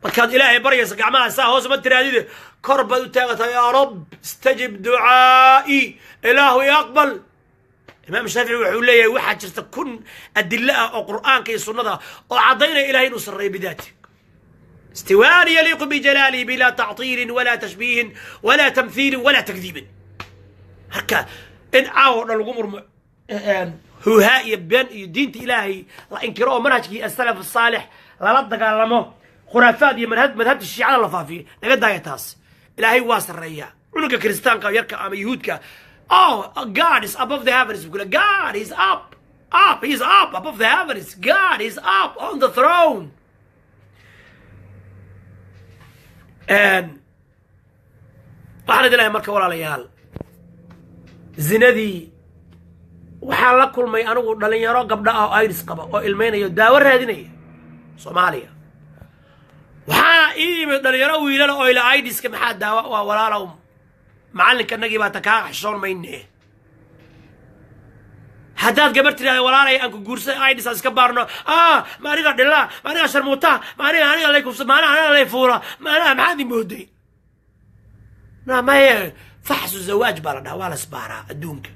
S1: Markaad Ilaahay baryaysa, gacmaha saa hoos ma tiraadide, kor baad u taagataa: "Yaa Rab, istajib ducaa'ii, Ilaahu i aqbal." Imaam Shaafici wuxuu leeyahay waxaa jirta 1000 adilo ah oo Qur'aanka iyo sunnada ah oo caddaynaya Ilahay inuu sarreeyo bidaati, istiwaan yaliiqu bijalaalihi bilaa tactiilin walaa tashbiihin walaa tamhiilin walaa takdiibin. Marka in caawa o dhan lagu murmo huuhaa iyo been iyo diinta Ilaahay la inkiro oo manhajkii asalaf asaalix lala dagaalamo, khuraafaad iyo madhabta Shiicada la faafiyo, naga daaya taas. Ilaahay waa sarreeyaa. Cunuga Kiristaanka yarka ama Yuhuudka, "Oh, God is above the heavens," buu ku leeyahay. God is up, up, he is up above the heavens. God is up on the throne. Waxaan idin leeyahay marka, walaalayaal, zinadii waxaan la kulmay anigu dhalinyaro gabdha ah oo AIDS qaba oo ilmaynayo, daawo raadinaya Soomaaliya. Waxaa ii yimid dhalinyaro wiilala oo ila AIDska maxaa daawa? Waa walaalow, macallinkanagii baa ta kaa xishoon mayne. Haddaad gabar tidhahda, "Walaalay, aan ku guursaday, AIDS aan iska baarno," "Ah, ma aniga dhilaa? Ma aniga sharmuuta? Ma aniga aniga lay kufsa? Ma aniga lay fuula? Ma aniga maxaad i mooday?" Na maye, faxsu zawaaj baa la dhaha, waa la isbaaraa. Adduunka,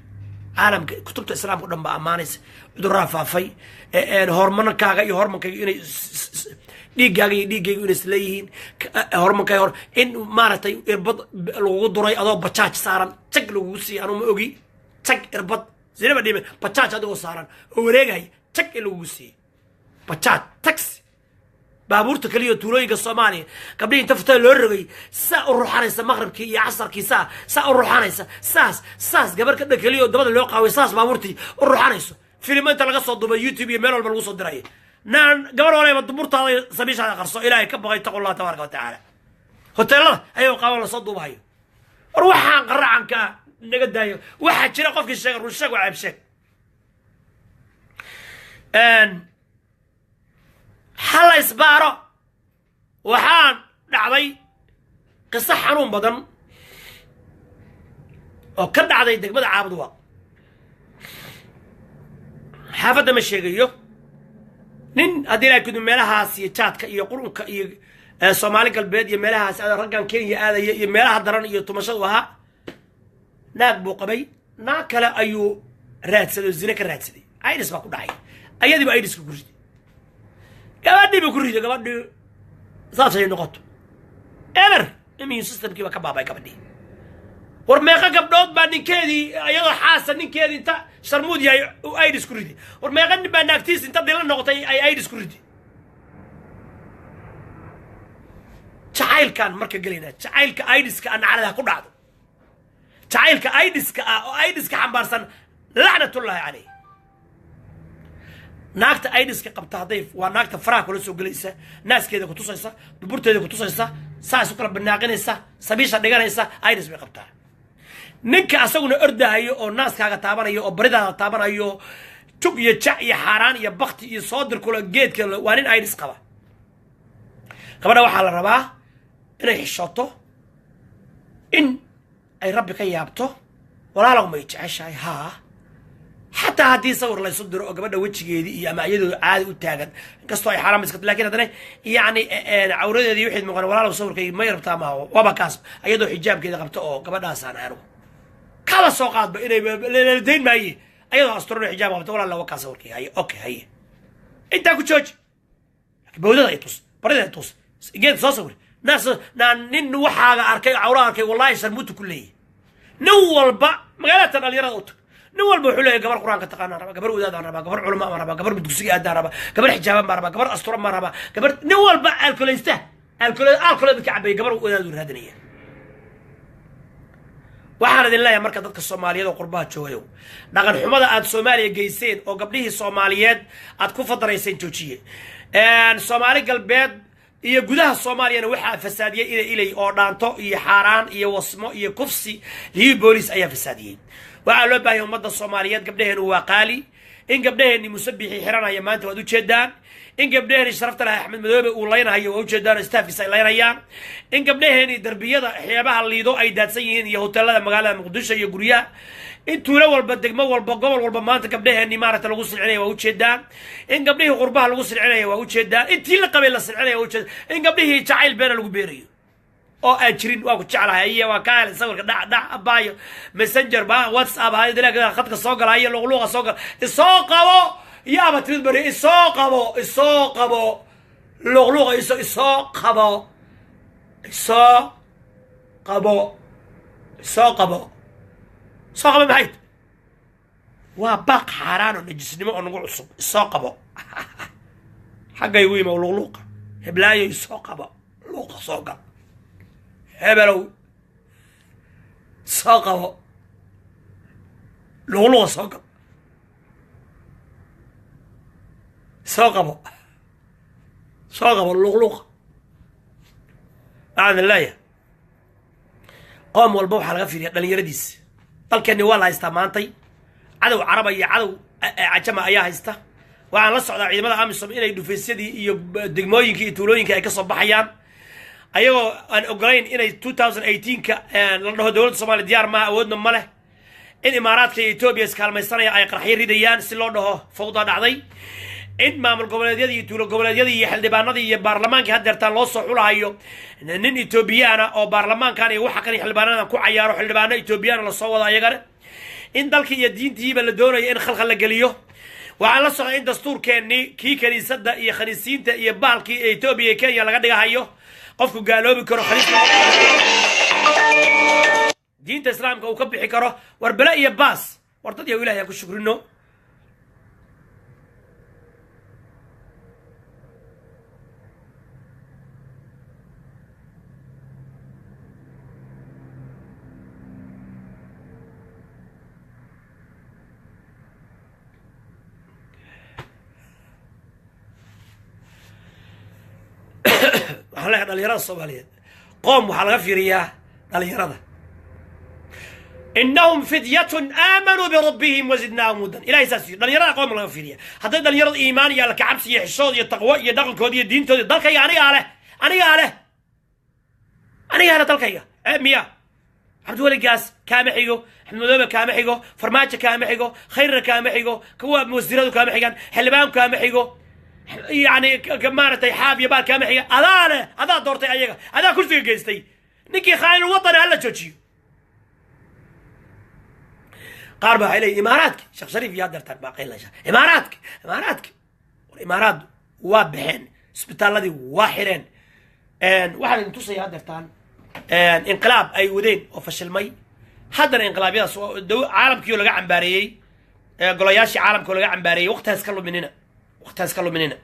S1: caalamka, kutubta Islaamka o dhan baa ammaanaysa. Cudurraa faafay, hormonkaaga iyo hormonkayga inay dhiiggaaga iyo dhiiggayga inay isleeyihiin, hormonkaaga hor in maaragtay irbad lagugu duray adoo bajaaj saaran, jag lagugu siiyay. Anuu ma ogi, jag irbad sinaba dhibe, bajaaj adigoo saaran oo wareegaya, jag in lagugu siiyey. Bajaaj, taxi, baabuurta kaliya tuulooyinka Soomaaliya, gabdhihii inta futada loo rogay, saa u ruxanaysa maqribkii iyo casarkii, saa saa u ruxanaysa, saas saas, gabar ka dhan keliya oo dabada loo qaaway, saas baabuurtii u ruxanayso, filimo inta laga soo duubay YouTube iyo meel walba lagu soo diray. Naan gabar waleba duburtaada iyo sabiishaada qarso, Ilaahay ka baqay, taqu Allah tabaaraka wa tacaala. Hoteelada ayagoo qaaban lasoo duubahayo. War waxaan qaracanka naga daayo. Waxaa jira qofkii sheega run sheeg waa ceeb sheeg. Ha la isbaaro. Waxaan dhacday qiso xanuun badan oo ka dhacday degmada Caabudwaaq. Xaafadda ma sheegayo. Nin haddii ilahay kudu meelahaas iyo jaadka iyo qurunka iyo Soomaali Galbeed iyo meelahaas aada, raggan Kenya aadaya iyo meelaha daran iyo tumashadu ahaa, naag buu qabay. Naag kale ayuu raadsaday oo zine ka raadsaday. AIDS baa ku dhacay, ayadiiba AIDska ku riday, gabadhii buu ku riday. Gabadhii saasay noqoto eber, immune systemkii baa ka baabay gabadhii. War meeqa gabdhood baa ninkeedii, iyadoo xaasa, ninkeedii inta sharmuud yahay uu AIDS ku riday? War meeqa nin baa naagtiis inta dhilo noqotay ay AIDS ku riday? Jacaylkaan marka gelaynaa, jacaylka AIDska ah, naclada ha ku dhacdo jacaylka AIDska ah oo AIDska xambaarsan, lacnatullaahi caleyh. Naagta AIDska qabta hadday waa naagta faraha kula soo gelaysa, naaskeeda kutusaysa, duburteeda kutusaysa, saas u kala banaaqinaysa, sabiisha dhiganaysa, AIDS bay qabtaa. Ninka asaguna ordahayo oo naaskaaga taabanayo oo baridaada taabanayo, jug iyo jac iyo xaaraan iyo bakti iyo soodir kula geedka, waa nin AIDS qaba. Gabadha waxaa la rabaa inay xishooto, in ay Rabbi ka yaabto. "Walaalow, may jeceshahay?" "Haa." Xataa haddii sawir laysu diro oo gabadha wejigeedii iyo ama iyadoo caadi u taagan, inkastoo ay xaaraan iska, lakin haddana yacni cawradeedii wixii muuqan, "Walaalow, sawirkay may rabtaa?" "Maaho." Waaba kaas iyadoo xijaabkeeda qabto oo gabadhaasaan anigu kaba soo qaadba inay la dayn maaye, ayadoo asturan oo xijaab qabto, "Walaalo, waa kaa sawirkay." "Haye, okay, haye." Intaa ku jooji. Laakiin bawdada ay tus, barida ay tus, geed soo sawir, naas naa, nin waxaaga arkay, cawra arkay, wallahi sharmuutu ku leeyahy. Nin walba magaalada dhalinyarada u tag, nin walba wuxuu leeyahay gabar Qur-aanka taqaanaan rabaa, gabar wadaadaan rabaa, gabar culama baan rabaa, gabar dugsiga aadaan rabaa, gabar xijaaban baan rabaa, gabar asturan baan rabaa, gabar. Nin walba alkoleysta, alcohol ka cabaya, gabar wadaadu raadinaya. Waxaan idin leeyahay marka, dadka Soomaaliyeed oo qurbaha joogayow, dhaqan xumada aad Soomaaliya geyseen oo gabdhihii Soomaaliyeed aad ku fadarayseen joojiye. Soomaali Galbeed iyo gudaha Soomaaliyana waxaa fasaadiyey ina ilay oo dhaanto iyo xaaraan iyo wasmo iyo kufsi liyu boolis ayaa fasaadiyey. Waxaa loo baahaya ummadda Soomaaliyeed, gabdhaheenu waa qaali. In gabdhaheenni Musabixii xiranaya maanta waad ujeedaan, in gabdhaheeni sharafta laha Axmed Madoobe uu laynahayo waa ujeedaan oo staafkiisa ay laynayaan, in gabdhaheeni darbiyada xeebaha Liido ay daadsan yihiin iyo hoteelada magaalada Muqdisho iyo guryaha, in tuulo walba, degmo walba, gobol walba maanta gabdhaheeni maaragta lagu silcinaya waa ujeedaan, in gabdhihii qurbaha lagu silcinaya waa ujeedaan, in tii la qabay la silcinaya waa ujeedaan, in gabdhihii jacayl beena lagu beerayo oo aan jirin. "Waa ku jeclahay," iyo "Waa kaa helay sawirka," dhac dhac, abaayo, Messenger ba, WhatsApp ha khadka soo gala, hayo luqluuqa soo gala, isoo qabo, yaaba timid bari, isoo qabo, isoo qabo, luqluuqa isoo qabo, isoo qabo, isoo qabo, isoo qabo. Maxay waa baaq xaaraan oo najisnimo oo nagu cusub? Isoo qabo, xagga igu yima luqluuqa, heblaayo, isoo qabo, luuqa soo gal, hebelow. Soo qabo luqluqa, soo gal, soo qabo, soo qabo luqluqa. Waxaan idin leeyahay, qoom walba waxaa laga fiiriya dhalinyaradiisa. Dalkeenni waa la haystaa maantay, cadow caraba iyo cadow cajama ayaa haysta. Waxaan la socdaa ciidamada AMISOM inay dhufaysyadii iyo degmooyinkii iyo tuulooyinkii ay ka soo baxayaan, ayagoo aan ogolayn inay 2018-ka la dhaho dowladda Somaaliya diyaar maaha, awoodna ma leh, in Imaaraadka iyo Etoobiya iskaalmaysanaya ay qaraxyo ridayaan si loo dhaho fawda dhacday, in maamul goboleedyadii iyo tuulo goboleedyadii iyo xildhibaanadii iyo baarlamaankii haddeertaan loo soo xulahayo nin Etoobiyaana oo baarlamaankan iyo waxa kan iyo xildhibaanadan ku cayaaro, xildhibaano Etoobiyaana lasoo wado ayagana, in dalkii iyo diintiiba la doonayo in khalkhal la geliyo. Waxaan la socday in dastuurkeennii kii kaniisadda iyo khaniisiinta iyo bahalkii ee Etoobiya iyo Kenya laga dhigahayo, qofku gaaloobi karo, khaniis diinta Islaamka uu ka bixi karo. War bele iyo baas, war dad yaw, Ilahay aan ku shukrino. Waxaan leeyahay dhalinyarada Soomaaliyeed, qoom waxaa laga fiiriyaa dhalinyarada. إنهم فتية آمنوا بربهم وزدناهم هدى. Ilahay saas yiri. Dhalinyarada qoom laga fiiriya. Hadday dhalinyarada iimaan iyo alla kacabsi iyo xishood iyo taqwo iyo dhaqankoodi iyo diintooda, dalkayga anigaa leh, anigaa leh, anigaa leh dalkayga. Ceeb miya? Cabdiweli Gaas kaama xigo, Axmed Madoobe kaama xigo, Farmaajo kaama xigo, Khayrna kaama xigo, kuwa wasiiradu kaama xigaan, xildhibaan kaama xigo, yani maaragtay xaab iyo baal kaama xiga. Adaa leh, adaa doortay ayaga, adaa kursiga geystay. Ninkii khaa'inul wadani hala joojiyo. Qaar baa waxay leeyihin Imaaraadki, Sheekh Shariif iyo hadeertaan baa qaylasha, Imaaraadki, Imaaraadki. War Imaaraad waa baxeen, isbitaaladii waa xireen. Waxaan idin tusaya hadeertaan inqilaab ay wadeen oo fashilmay. Haddana inqilaabyadaas caalamkii oo laga cambaareeyey, golayaashii caalamka oo laga cambaareeyey. Waqtihaas ka luminina, waqtihaas ka luminina.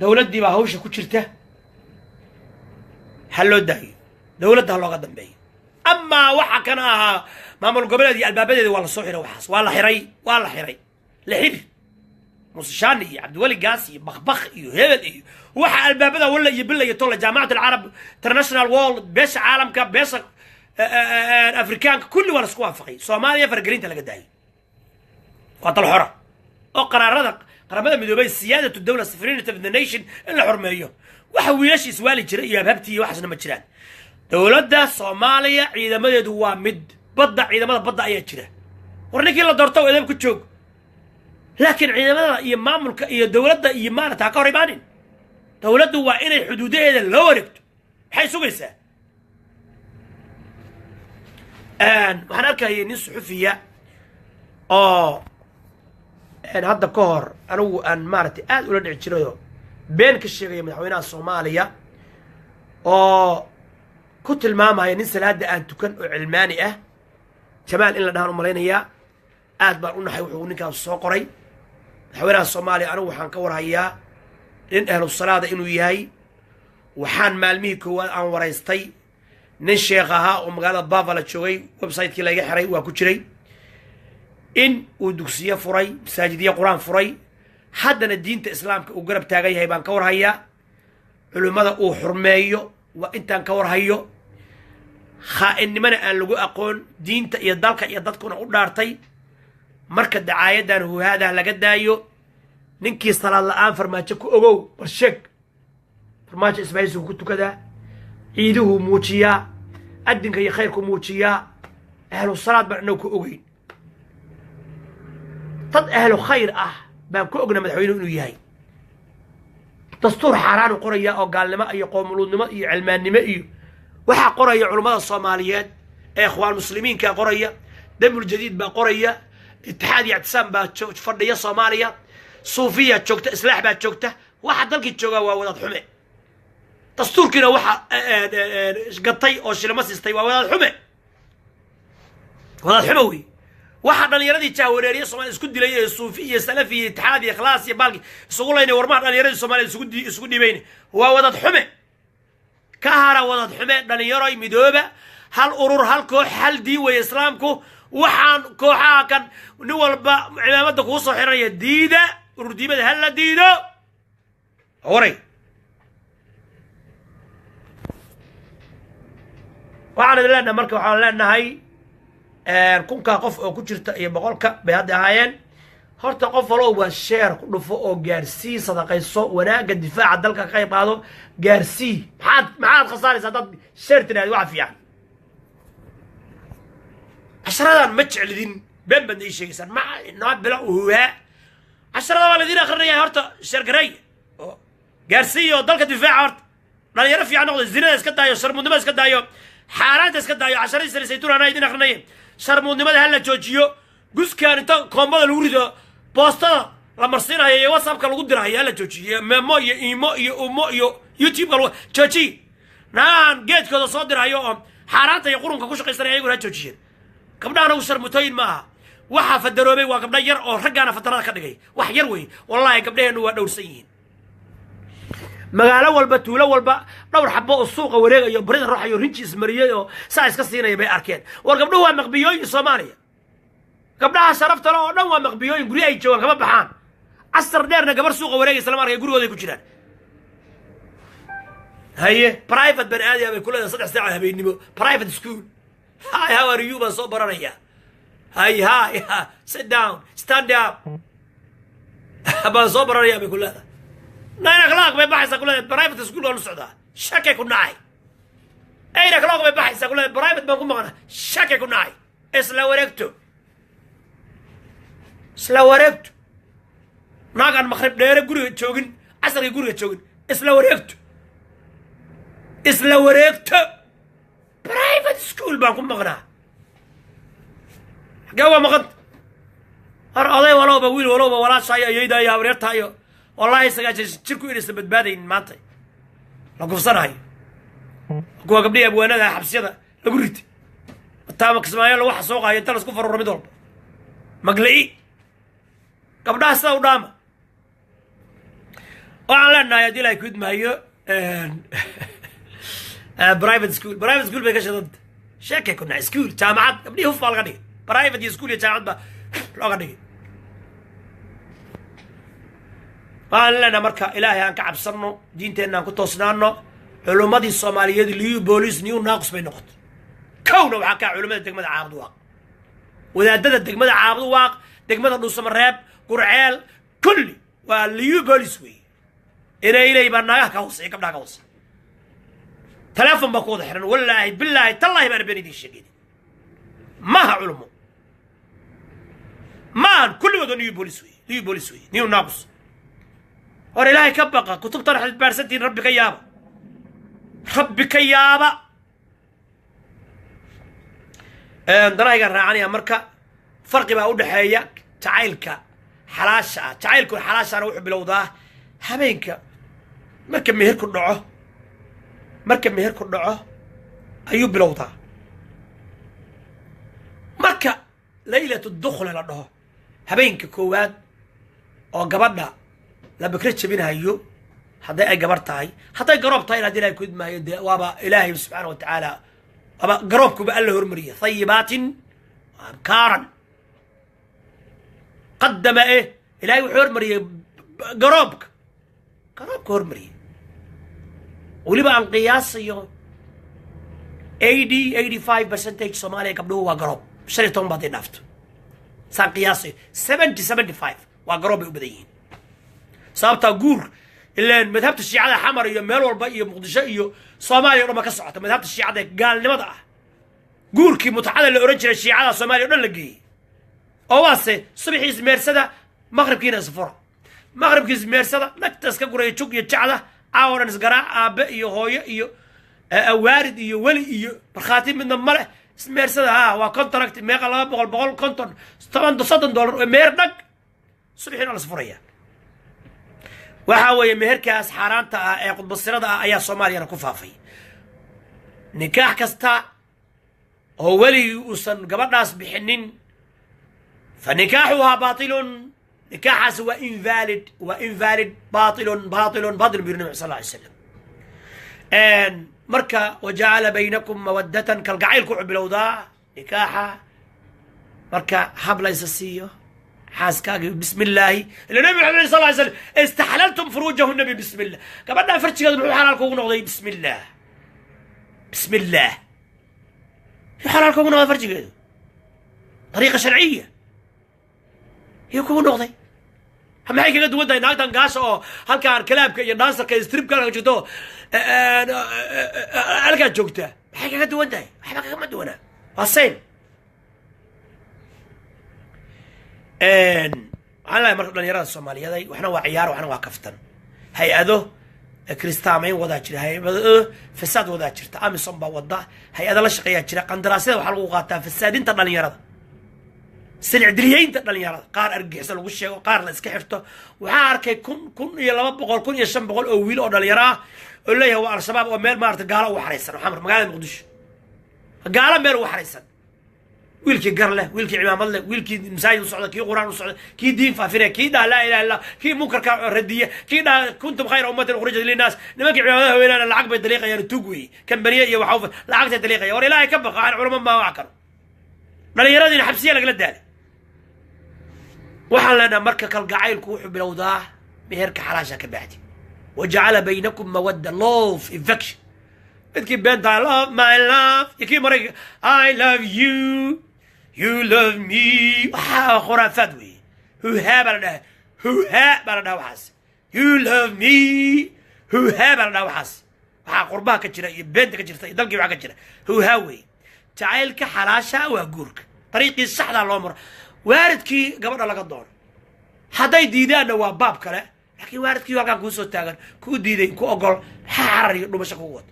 S1: Dowladdii baa hawsha ku jirta, ha loo daayo dowladda, ha looga dambeeyo. Amaa waxa kana ahaa maamul goboleed iyo albaabadeeda waa lasoo xiray, waxaas waa la xiray, waa la xiray, la xir. Muuse Shaani iyo Cabdiweli Gaas iyo Bakbak iyo hebel iyo waxa albaabada walla iyo billa iyo tolla, Jaamacat Alcarab, international world, beesha caalamka, beesha Afrikaanka, kulli waa lasku waafaqay. Soomaaliya fargelinta laga daayay, waa dal xora oo qaraarada Qaramada Midoobay, سيادة الدولة, sovereignty of the nation in la xurmeeyo. Waxa wiilasha iswaali jira iyo abhabtii iyo waxaasna ma jiraan. Dowladda Soomaaliya ciidamadeedu waa mid badda, ciidamada badda ayaa jira. War ninkii la doorto edeb ku joog, laakiin ciidamada iyo maamulka iyo dowladda iyo maarata ha ka hor imaanin. Dowladdu waa inay xuduudaheeda loo wareegto. Maxay sugaysaa? Waxaan arkayay nin suxufiya oo hadda ka hor anigu aan maaragtay aada ula dhici jirayoo been ka sheegaya madaxweynaha Soomaaliya, oo ku tilmaamaya nin salaada aan tukan oo cilmaani ah. Jamaal in la dhahaan u malaynayaa. Aad baan u naxay wuxuu ninkaas soo qoray. Madaxweynaha Soomaaliya anigu waxaan ka warhayaa nin ahlu salaada inuu yahay. Waxaan maalmihii koowaad aan waraystay nin sheekh ahaa oo magaalada Buffalo joogay, website-kii laga xiray waa ku jiray, in uu dugsiyo furay, masaajidyo qur-aan furay, haddana diinta Islaamka uu garab taagan yahay baan ka warhayaa, culimmada uu xurmeeyo. Waa intaan ka warhayo. Khaa'inimana aan lagu aqoon, diinta iyo dalka iyo dadkuna u dhaartay. Marka dacaayadan huhaadah laga daayo. Ninkii salaad la-aan Farmaajo ku ogow, war sheeg. Farmaajo isbaahaysigu ku tukadaa, ciiduhuu muujiyaa, adinka iyo khayrku muujiyaa. Ahlu salaad baan inagu ku ogeyn, dad ahlu khayr ah baan ku ogna madaxweynuhu inuu yahay. Dastuur xaaraanu qoraya oo gaalnimo iyo qoomuluudnimo iyo cilmaannimo iyo waxaa qoraya culummada Soomaaliyeed ee Ikhwaan Muslimiinka qoraya, Damul Jadiid baa qoraya, Itixaad iyo Ictisaam baa fadhiya Soomaaliya, Suufiya joogta, Islaax baa joogta. Waxa dalkii joogaa waa wadaad xume. Dastuurkiina waxa gatay oo shilimo siistay waa wadaad xume, wadaad xume wey. Waxaa dhallinyaradii jahwareeriye Somalia isku dilay ee suufi iyo salafi iyo itixaad iyo ikhlaas iyo baalki isugu laynay, warmaha dhallinyaradii Soomaaliya isugu dhiibayna waa wadaad xume. Ka hara wadaad xume. Dhallinyaroy, midooba, hal urur, hal koox, hal diin weeye Islaamku. Waxaan kooxaha kan nin walba cimaamada kuu soo xiranaya diida, urur diimada ha la diido. Waray, waxaan idin leenahay marka, waxaan leenahay 1000-kaa qof oo ku jirta iyo 100-ka bay hadda ahaayeen. Horta qof walowba share ku dhufo oo gaarsii, sadaqayso, wanaagga difaaca dalka ka qayb qaado, gaarsii. Maxaad khasaaraysa haddaad share tiraahdi? Waxa fiican casharadan ma jeclidin, been baadna ii sheegaysaan. Ma noo bilo huwaa casharada waa laydin akrinaya. Horta share gareey oo gaarsiiya oo dalka difaaca. Horta dhalinyaro fiican noqdo, zinada iska daayo, sharmuudnimada iska daayo, xaaraanta iska daayo. Casharadii sali saytuun anaa idin akrinaya. Sharmuudnimada ha la joojiyo. Guskaan inta koombada lagu rido boostada la marsiinayo iyo WhatsAppka lagu dirahayo ha la joojiyo. Memo iyo imo iyo umo iyo YouTube-ka lagu joojiy. Naagahan geedkooda soo dirahayo oo xaaraanta iyo qurunka ku shaqaysanaya ayaguna ha joojiyeen. Gabdhahan ugu sharmutooyin ma aha. Waxaa fadaroobay waa gabdha yar oo raggaana fadarada ka dhigay. Wax yar wey. Wallaahi gabdhaheennu waa dhowrsan yihiin. Magaalo walba, tuulo walba dhowr xabo oo suuqa wareegayo, barida ruuxayo, rinji ismariyey oo saa iska siinaya bay arkeen. War gabdhuhu waa maqbiyooyin. Soomaaliya gabdhaha sharafta le oo dhan waa maqbiyooyin, guryo ay joogaan kama baxaan. Casar dheerna gabar suuqa wareegaysa lama arkay, gurigooday ku jiraan. Haye, private baan aadaya bay ku leedahay 3 saaca habeennimo. Private school, "Hi, how are you?" baan soo baranayaa. "Hi, hi, sit down, stand up" baan soo baranayaa bay ku leedahay. 9 o'clock bay baxaysaa, ku leedahay private school waan u socdaa. Shakay ku nacay. 8 o'clock bay baxaysaa, ku leedahay private baan ku maqnaa. Shakay ku nacay. Isla wareegto, isla wareegto. Naagaan maqrib dheere guriga joogin, casarkii guriga joogin, isla wareegto, isla wareegto. Private school baan ku maqnaa. Xaggee waa maqanta? Har oday walowba, wiil walowba, walaashaayo, ayeydaayo, habreertaayo, wallaahi 90 jirku inaysan badbaadaynin maanta la gufsanayo. Kuwa gabdhihii abwaanada xabsiyada lagu ritay taama Kismaayo lagu xasuuqaayo inta laisku faruro mid walba magla-i. Gabdhaha sida u dhaama. Waxaan leenahay haddii Ilahay kudmaayo, private school, private school bay ka shidanta. Sheekay ku nacay. School, jaamacad, gabdhihii huf baa laga dhigay. Private iyo school iyo jaamacad baa looga dhigay. Waxaan leenahay marka, Ilaahay aan ka cabsanno, diinteenna aan ku toosnaano. Culummadii Soomaaliyeed liyu booliis niyu naaqus bay noqotay. Kowna waxaa kaa culimmada degmada Caabud Waaq, wadaadada degmada Caabud Waaq, degmada Dhuusamareeb, Gurceel, kulli waa liyu boolis weeye. Inayley baa naagaha ka hooseeya, gabdhaha ka hooseeya. Teleefon baa ku wada xiran. Wallaahi, bilaahi, tallaahi baana been idiin sheegayni. Maaha culummo, maahan. Kulligood waa niyu boolis weye, niyu boolis weye, niyu naaqus. Hor Ilaahay ka baqa, kutubtan waxaad baarsantihiin. Rabbi ka yaaba, Rabbi ka yaaba. Danahaygaan raacanaya. Marka farqi baa u dhexeeya jacaylka xalaasha ah. Jacaylku xalaashaana wuxuu bilowdaa habeenka marka meherku dhaco. Marka meherku dhaco ayuu bilowdaa. Marka laylatu dukhla la dhaho, habeenka koowaad oo gabadha la bikro jebinayo, hadday ay gabar tahay, hadday garoob tahay, haddii Ilahay kudmaayo, dee waaba Ilaahay subxaana wa tacaala waaba garoobkuba alla hormariya. Thayibaatin abkaaran qadama eh, Ilahay wuxuu hormariyey garoobka, garoobka hormariyey. Weliba aan qiyaasayo 80, 85% Soomaaliya gabdhuhu waa garoob. 15 ba hadday dhaafto, saan qiyaasayo 70, 75 waa garoob bay u badan yihiin. Sababtaa guur ilaan madhabta Shiicada Xamar iyo meel walba iyo Muqdisho iyo Soomaaliya o dhan ba ka socota. Madhabta Shiicada ee gaalnimada ah, guurkii mutcada la ohan jiray, Shiicada Soomaaliya o dhan la geeyey oo waase subaxii ismeersada, maqribkiina isfura, maqribkii ismeersada, nagta iska guraya, jug iyo jacda, caawa dhan isgaraac, aabe iyo hooyo iyo awaarid iyo weli iyo markhaati midna male. Ismeersada, ha waa contract meeqa, 200, 150, 10, $30 oo meer dhag, subaxiina la isfuraya. Waxaa weeye meherkaas xaaraanta ah ee qudbasirada ah ayaa Soomaaliyana ku faafay. Nikaax kasta oo weligii uusan gabadhaas bixinin, fa nikaaxuhaa baatilun, nikaaxaasi waa invalid, waa invalid, baatilun, baatilun, baatilun bu yiri Nabi sal alay slam. Marka wajacala baynakum mawaddatan, kalgacaylku wuxuu bilowdaa nikaaxa. Marka hab laysa siiyo xaaskaagi, bismi illaahi, ila Nabi Maxamed sal ly slam istaxlaltum furuujahunna bismi illah. Gabadhaa farjigeedu muxuu xalaal kugu noqday? Bismi illaah, bismi illaah muxuu xalaal kugu noqday farjigeedu? Dariiqa sharciya iyo kugu noqday. Maxay kaga duwan tahay naagtan gaasha oo halkaan clubka iyo dancerka iyo stripka halka joogto, halkaa joogta? Maxay kaga duwan tahay? Waxba kagama duwanaa, waa same. Waxaan leeyahay marka dhalinyarada Soomaaliyeeday, waxna waa ciyaar, waxna waa kaftan. Hay-ado kristaamayn wadaa jira, hay-ado fasaad wadaa jirta, AMISOM baa wada, hay-ado la shaqeeyaa jira. Qandaraasyada waxaa lagu qaataa fasaadinta dhalinyarada, silicdiliyeynta dhalinyarada, qaar argagixisa lagu sheego, qaar la iska xirto. Waxaa arkay 1000, 1200, 1500 oo wiil oo dhalinyaro ah oo leeyahay waa Al-Shabaab, oo meel maarata gaalo ugu xaraysan oo Xamar, magaalada Muqdisho, gaalo meel ugu xaraysan. Wiilkii gar leh, wiilkii cimaamad leh, wiilkii masaajid u socda, kii Quraan u socda, kii diin faafinaya, kii dhaha laa ilaha illa, kii munkarka radiya, kii dhaha kuntum khayra ummatin ukhrijat linnaas, nimankii cimaamadaha haweenaana lacag bay daliiqayaan. Tuug weeye, kambaniye iyo waxa lacagtay daliiqaya. War Ilaahay ka baqa, waxaan culamo maa wax karo. Dhalinyaradiina xabsiya lagala daalay. Waxaan leenaha marka kalgacaylku wuxuu bilowdaa meherka xalaasha ka bacdi. Wajacala baynakum mawadda, love, affection. Midkii beenta love, my love, iyo kii Maraykanka I love you, you love me, waxaa khuraafaad weeye. Huhaa baa la dhaha, huhaa baa la dhaha waxaas. You love me, huhaa baa la dhaha waxaas. Waxaa qurbaha ka jira iyo beenta ka jirta iyo dalkii waxaa ka jira huhaa weeye. Jacaylka xalaasha waa guurka dariiqii saxdaa loo maro, waalidkii gabadha laga doono. Hadday diidaanna waa baab kale, laakiin waalidkii halkaan kuu soo taagan, kuu diiday, ku ogol, maxaa carar iyo dhumasho kugu wado?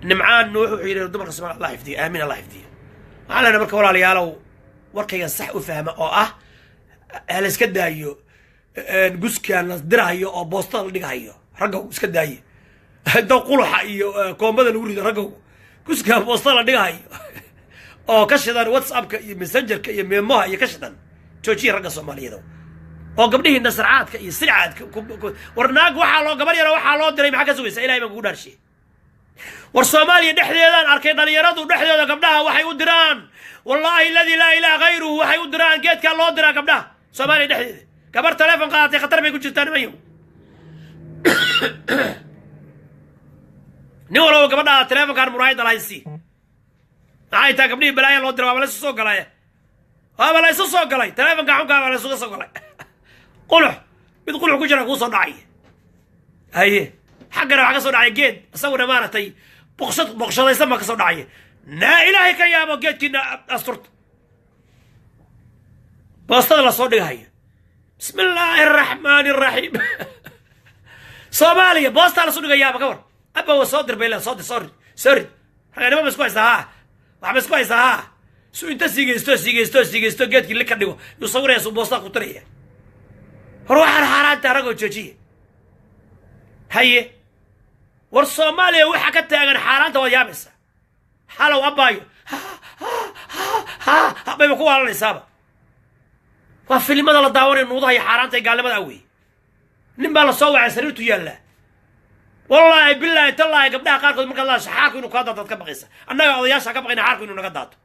S1: Nimcaan Nuux wuxuu yidhi dumarka Somalia Allah xifdiyo, aamin, Allah xifdiyo. Waxaan leenahay marka walaalayaalow, warkayga sax u fahma oo ah la iska daayo guskaan la dirahayo oo boostada la dhigahayo. Ragga iska daaye inta quluxa iyo koombada lagu rido. Ragga guskaan boostada la dhigahayo oo ka shidan WhatsAppka iyo Messengerka iyo memoha iyo ka shidan, joojiya ragga Soomaaliyeed oo gabdhihii nasarcaadka iyo silcaadka. War naag waxaa loo gabar yaro waxaa loo diray, maxaa ka sugaysa? Ilahay baan kugu dhaarshiye. War Soomaaliya dhexdeedaan arkay dhalinyaradu dhexdooda gabdhaha waxay u diraan, wallaahi aladii laa ilaaha hayruhu, waxay u diraan geedkaa loo diraa gabdhaha Soomaaliya dhexdeeda. Gabar taleefon qaadatay khatar bay ku jirtaa. Nimanyow, nin walba gabadha taleefonkaan muraayadda lahayn sii. Maxay tahay gabdhihii balaaya loo dira? Waaba la isu soo galay, waaba la isu soo galay. Taleefonka xunkaa baa la isuga soo galay. Qulux mid qulux ku jira kuu soo dhacay, haye, xaggana waxaa ka soo dhacay geed isaguna maaragtay boqshad boqshadaysan baa ka soo dhacaya. Naa Ilaahay ka yaabo, geedkiina asturta boostada lasoo dhigahayo. Bismi illaahi araxmaani araxiim. Soomaaliya boostaa lasu dhigayaaba ka war. Abba wa soo dir bay leeda, soo dir, soo rid, soo rid. Raganimo ma isku haystaa? Haa, wax ma isku haystaa? Haa. Su inta siigaysto, siigaysto, siigaysto, geedkii li ka dhigo yuu sawiraya, suu boostaa ku tiraya. Hor waxaan xaaraanta ragoo joojiye, haye. War Soomaaliya waxa ka taagan xaaraanta waad yaabaysaa. Halow abbaayo bayba ku waalanaysaaba. Waa filimada la daawanayo, nuudaha iyo xaaraanta iyo gaalnimada awey. Nin baa la soo wacay, sariirtu yaallaa. Wallaahi bilaahi tallaahi, gabdhaha qaarkood markaad laasho xaarku inuu kaa daato ad ka baqaysa. Annaga odayaasha ka baqayna xaarku inuu naga daato.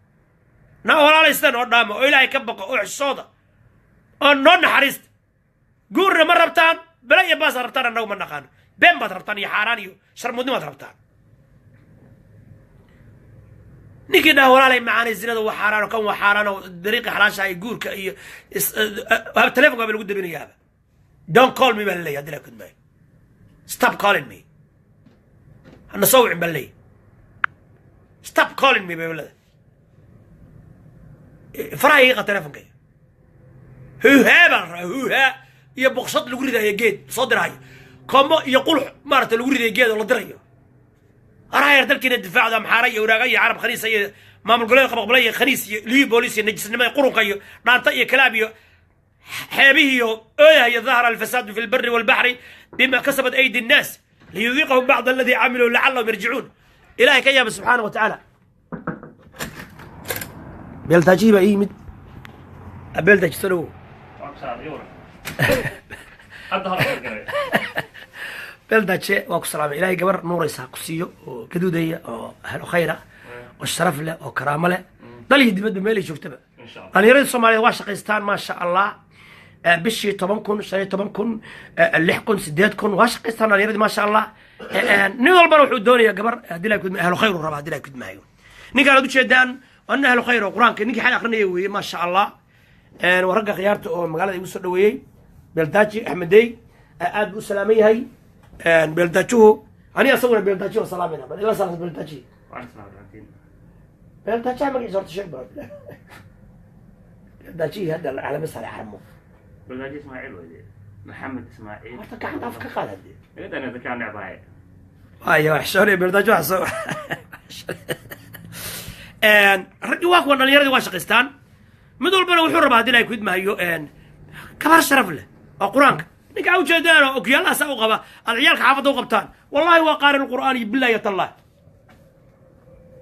S1: Na walaalaysta noo dhaama oo Ilaahay ka baqo oo xishooda oo noo naxariista. Guurna ma rabtaan, bela iyo baasaad rabtaan, annagu ma naqaano. Been baad rabtaan iyo xaaraan iyo sharmudnimaad rabtaan. Ninkii dhaha walaalay macaanay zinada waa xaaraan oo kan waa xaaraan oo dariiqi xalaasha iyo guurka iyo telefonka baa lagu dabinayaaba. Don't call me baa laleeyahy. Hadii la kudmaayo, stop calling me, hana soo wicin baa laleeyahy. Stop calling me bay leedahay. Faraha iga qad telefonkayga. Huhaa baa la rabaa, huhaa iyo boqshad lagu ridayo, geed soo dirahayo, komo iyo qulux maarata lagu ridayo, geed oo la dirayo. Arahayar dalkiina difaacda Amxaara iyo Uraaga iyo Carab khaniisa iyo maamul goboleed qabaqbala iyo khaniis iyo liyu boolis iyo najisnimada qurunka iyo dhaanta iyo kalaab iyo Xeebihiiyo ooyahaya, dahara alfasaadu fi lbari walbaxri bima kasabat aydi nnaas liyudiiqahum bacda aladii camiluu lacallahum yarjicuun. Ilahay ka yaaba subxaana wa tacaala. Beeltaajihii baa ii yimid. Beeltaaji, soo dhawow.
S2: Hadda hal garay.
S1: Beeldaaje, waa ku salaamay. Ilahay gabar nuuraysa ha ku siiyo, oo gaduudaya, oo ahlu khayra, oo sharaf leh, oo karaamo leh, dal iyo dibadba meel ay joogtaba.
S2: Insha Allah.
S1: Dhalinyaradii Soomaaliyeed waa shaqaystaan, maasha Allah. Bishii 10,000, 15,000, 6,000, 8,000 waa shaqaystaan dhalinyaradii, maasha Allah. Nin walbana wuxuu doonayaa gabar haddii la kudma ahlu khayr uu rabaa. Haddii la kudmaayo, ninkaan aad ujeedaan waa nin ahlu khayr oo Qur-aanka ninkii xal akrinaya weeye, maasha Allah. Waa ragga khiyaarta oo magaalada igu soo dhaweeyey. Beeldaaji Axmedey aad buu u salaaman yahay beeldaajuhu. Ani asaguna beeldaaji waa salaamayna. Bal ila salaam, beeldaaji.
S2: Waan isla
S1: Beeldaajaha magaciisa horta sheeg bal. Beeldaajihii hadda calama sare xarmo.
S2: Beldaaji Ismaaciil weyde, Maxamed Ismaaciil.
S1: Horta gacanta af ka qaad hadde.
S2: Iga dana dadkaan necbahay.
S1: Waya wax shoonay beeldaajo wax soo raggii waa kuwan. Dhalinyaradii waa shaqaystaan, mid walbana wuxuu rabaa haddii ilahay kudmahayo gabar sharaf leh oo Qur-aanka. Ninka a ujeedaan oo okyaalahaasa u qaba aad ciyaalka xaafadda u qabtaan, wallahi waa qaari lqur'aan iyo billahi tallah.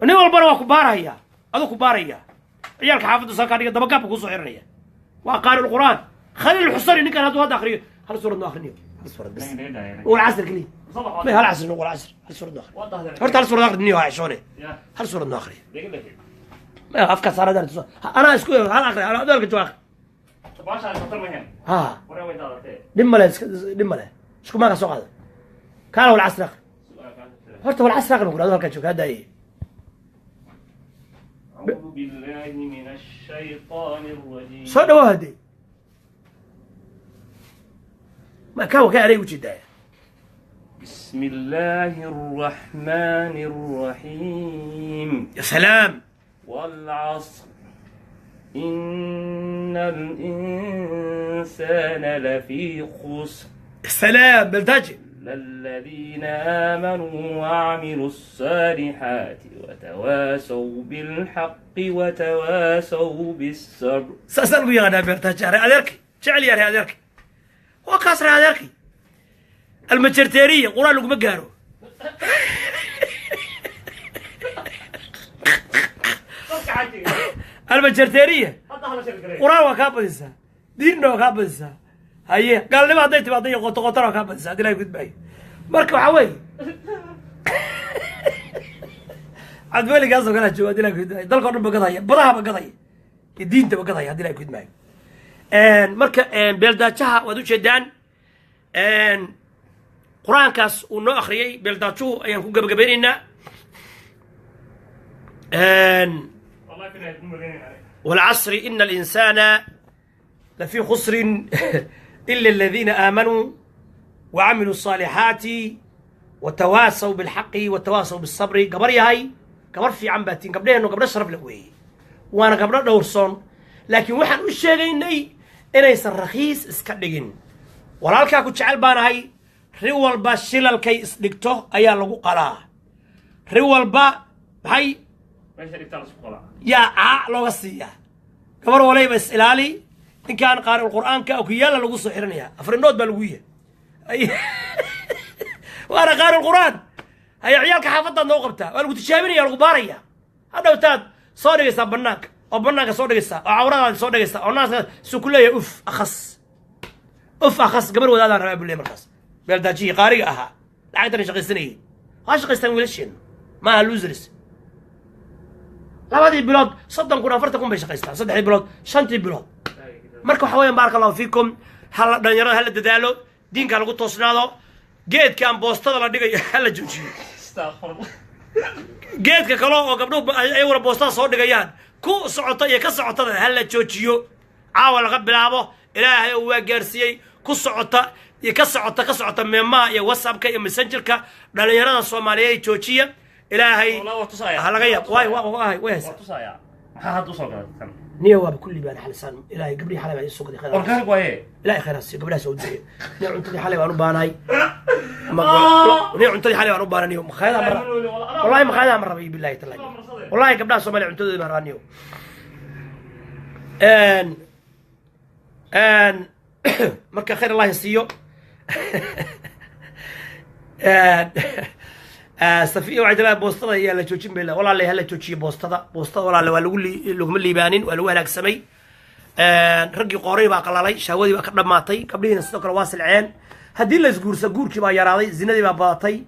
S1: Nin walbana waa ku baaraya, aduu ku baaraya, ciyaalka xaafadda soo kaa dhiga, dabagaabka kusoo xiranaya. Waa qaari lqur'aan Khaliil Xusari. Ninkan hadduu hadda akriyo hal suurad noo akriniyo, hal suurad bas, والعصر keliya. May hal casr, والعصr, hal suurad noo akri horta, hal suurad akri niyo ha xishoone. Hal suurad noo akri. May afka saaradan anaa isku hal akri, adalka jooga akri. Ha, dhib male, dhib male, isku maa ka soo qaada kaala. والعصر akri horta, والعصr akri baan ku halkaa jooga hadda.
S2: أعوذ بالله من الشيطان الرجيم.
S1: Soo dhawo hadde, ma ka ka anay ujeedaa.
S2: بسم الله الرحمن الرحيم.
S1: Ya salaam.
S2: والعصر إن الإنسان لفي خسر.
S1: Ya salaam, beldaaji.
S2: إلا الذين آمنوا وعملوا الصالحات وتواصوا بالحق وتواصوا بالصبر.
S1: Saasaan ugu yaqaanaa beertaaji. Ree adeerkay jecel yaa ree adeerkay, waa kaas ree adeerkay. Almajarteeriya Qur-aan laguma gaaro. Almajarteeriya Qur-aan waa kaa badisaa, diinna waa kaa badisaa, haye gaalnimo hadday timaado iyo qoto qotona waa kaa badisaa hadii ilahay gudbaayo. Marka waxaa weeye Cabdiweligaasoo kalaa jooga hadii ilahay gudbaayo, dalka o dhan ba gadaya, badahaba gadaya iyo diintaba gadaya hadii ilahay gudbaayo. Marka beeldaajaha waad ujeedaan, Qur-aankaas uu noo akhriyey beeldaajuhu ayaan ku gabagabeynaynaa. والعصر إن الإنسان لفي خسر إلا الذين آمنوا وعملوا الصالحات وتواصوا بالحق وتواصوا بالصبر. Gabar yahay, gabar fiican baa tiin. Gabdhaheennu gabdho sharaf leh weeye, waana gabdho dhowrsoon, laakiin waxaan u sheegaynay inaysan rakhiis iska dhigin. Walaalkaa ku jecel baanahay. Ri walba shilalkay isdhigto ayaa lagu qalaa. Ri walba maxay yaa caac looga siiyaa. Gabar walayba is ilaali. Ninkaan qaariul Qur'aanka okuyaala lagu soo xiranaya, afrinood baa lagu yahay, waana qaariul Qur'aan. Haya ciyaalka xaafadaad noo qabtaa, waa lagu tijaabinaya, lagu baaraya. Hadhowtaad soo dhigaysaa banaanka, oo banaanka soo dhigaysaa, oo cawradaad soo dhigaysaa, oo naaska su ku leeyahay uf akhas, uf akhas, gabar wadaadaan rabaa buu leeyahay. Markaas beeldaajihii qaariga ahaa lacagtana shaqaysanayay. Waa shaqaystaan wiilasheenu, maaha losers. Labadii bilood 30,000, 40,000 bay shaqaystaan, saddexdii bilood, shantii bilood. Marka waxa weeyaan, baaraka Allahu fiikum, hala dhalinyarada hala dadaalo, diinka lagu toosnaado, geedkan boostada la dhigayo hala joojiyo, geedka kale oo gabdhuhu ayaguna boostada soo dhigayaan ku socota iyo ka socotada hala joojiyo. Caawa laga bilaabo Ilaahay oo waa gaarsiiyey ku socota iyo ka socota, ka socota meemaha iyo WhatsAppka iyo Messengerka dhalinyarada Soomaaliyeed joojiya. Ilaahay ha laga yaab. Waay waay way haysaa.
S2: Maxaa hadda usoo gadatay tan?
S1: Niyo waaba kulli baan xalisaan. Ilaahay gabdhihii xalay baa ii soo gaday khayr.
S2: Organic waaye.
S1: Ilaahay khayr ha siiyo gabdhahaas oo duceeyo. Niyo cuntadii xalay baan u baanahay. Niyo cuntadii xalay baan u baanay. Niyo makhaayadaha ma wallahi makhaayadaha ma rabay, billahi tallahi. Wallahi gabdhaha Soomaaliya cuntadooda baan rabaa niyo. Marka khayr Allah siiyo. Safiya waxay tiraa boostada ayaa la joojin bayla. Walaale, hala joojiyo boostada. Boostada, walaale, waa lagu laguma liibaanin, waa lagu halaagsamay. Raggii qooray baa qalalay, shahwadii baa ka dhammaatay, gabdhihiina sidoo kale waa silceen. Haddii la isguursa, guurkii baa yaraaday, zinadii baa badatay,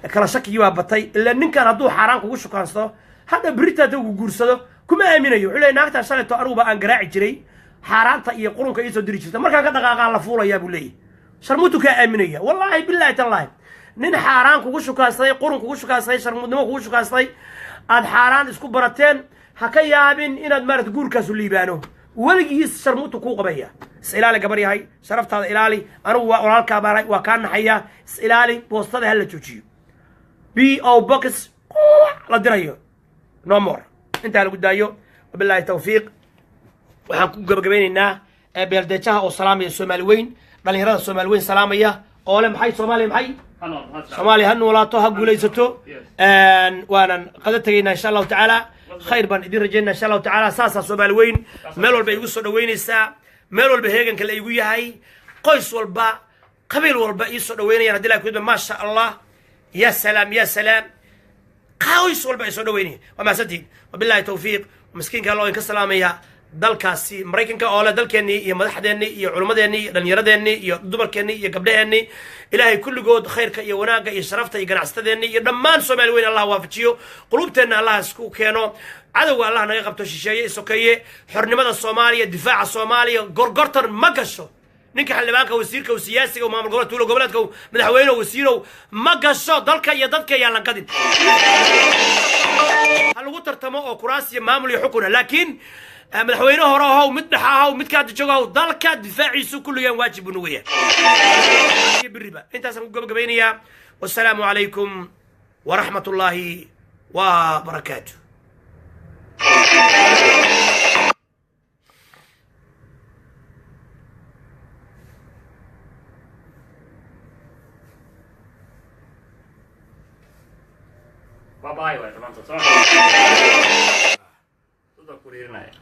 S1: kala shakigii baa batay. Ila ninkan hadduu xaaraan kugu shukaansado, hadha berita hadduu ku guursado, kuma aaminayo. Wuxuu leeyahy, naagtaan shalayto aniguba aan garaaci jiray, xaaraanta iyo qurunka iisoo diri jirta, markaan ka dhaqaaqaan la fuulayaa, buu leeyahy. Sharmuutu kaa aaminaya. Wallaahi, bilaahi, tallaahi, nin xaaraan kugu shukaansaday, qurun kugu shukaansaday, sharmuudnimo kugu shukaansaday, aad xaaraan isku barateen, ha ka yaabin inaad maarata guurkaasu liibaano. Weligiis sharmuutu kuu qabaya. Is ilaali, gabar yahay, sharaftaada ilaali. Anigu waa walaalkaa baanahay, waa kaa naxaya. Is ilaali. Boostada ha la joojiyo. P.O. Box la dirayo no more, intaa lagu daayo. Wabilaahi tawfiiq. Waxaan ku gabagabeynaynaa beeldeejaha oo salaamaya Soomaali weyn, dhalinyarada Soomaali weyn salaamaya oo le maxay Soomaaliya, maxay Soomaaliya, ha noolaato, ha guulaysato. Waanan qada tegaynaa, insha Allahu tacaala. Khayr baan idin rajaynaa, insha Allahu tacaala. Saasaa Soomaali weyn meel walba igu soo dhaweynaysaa, meel walba heeganka la igu yahay, qoys walba, qabiil walba ii soo dhaweynayaan. Hadii la kudba, maasha Allah, ya salaam, ya salaam, qoys walba ay soo dhaweynayaan. Waa mahadsantihin. Wabillahi tawfiiq. Miskiinka loo idinka salaamaya dalkaasi Maraykanka oo le dalkeennii iyo madaxdeennii iyo culummadeennii iyo dhallinyaradeenii iyo dumarkeennii iyo gabdhaheennii, Ilaahay kulligood khayrka iyo wanaagga iyo sharafta iyo ganacsatadeennii iyo dhammaan Soomaali weyn Allah waafajiyo. Qulubteenna Allah isku keeno. Cadowga Allah naga qabto, shisheeye, isokeeye. Xornimada Soomaaliya, difaaca Soomaaliya, gorgortan ma gasho. Ninka xildhibaanka, wasiirka, siyaasiga, maamul goboleed, tuulo goboleedka, madaxweyne, wasiirow, ma gasho. Dalka iyo dadka ayaan la gadin. Ha lagu tartamo oo kuraas iyo maamul iyo xukuna, laakiin madaxweyne hore ahow, mid dhexa ahow, midka hadda jooga ahow, dalka difaaciisu kulligaan waajib buu nagu yahay biriba. Intaasaan ku gabagabaynayaa. Wasalaamu calaykum waraxmat ullaahi wa barakaatu.
S2: Bye bye waay dhammaantood soo dada ku riirinaya.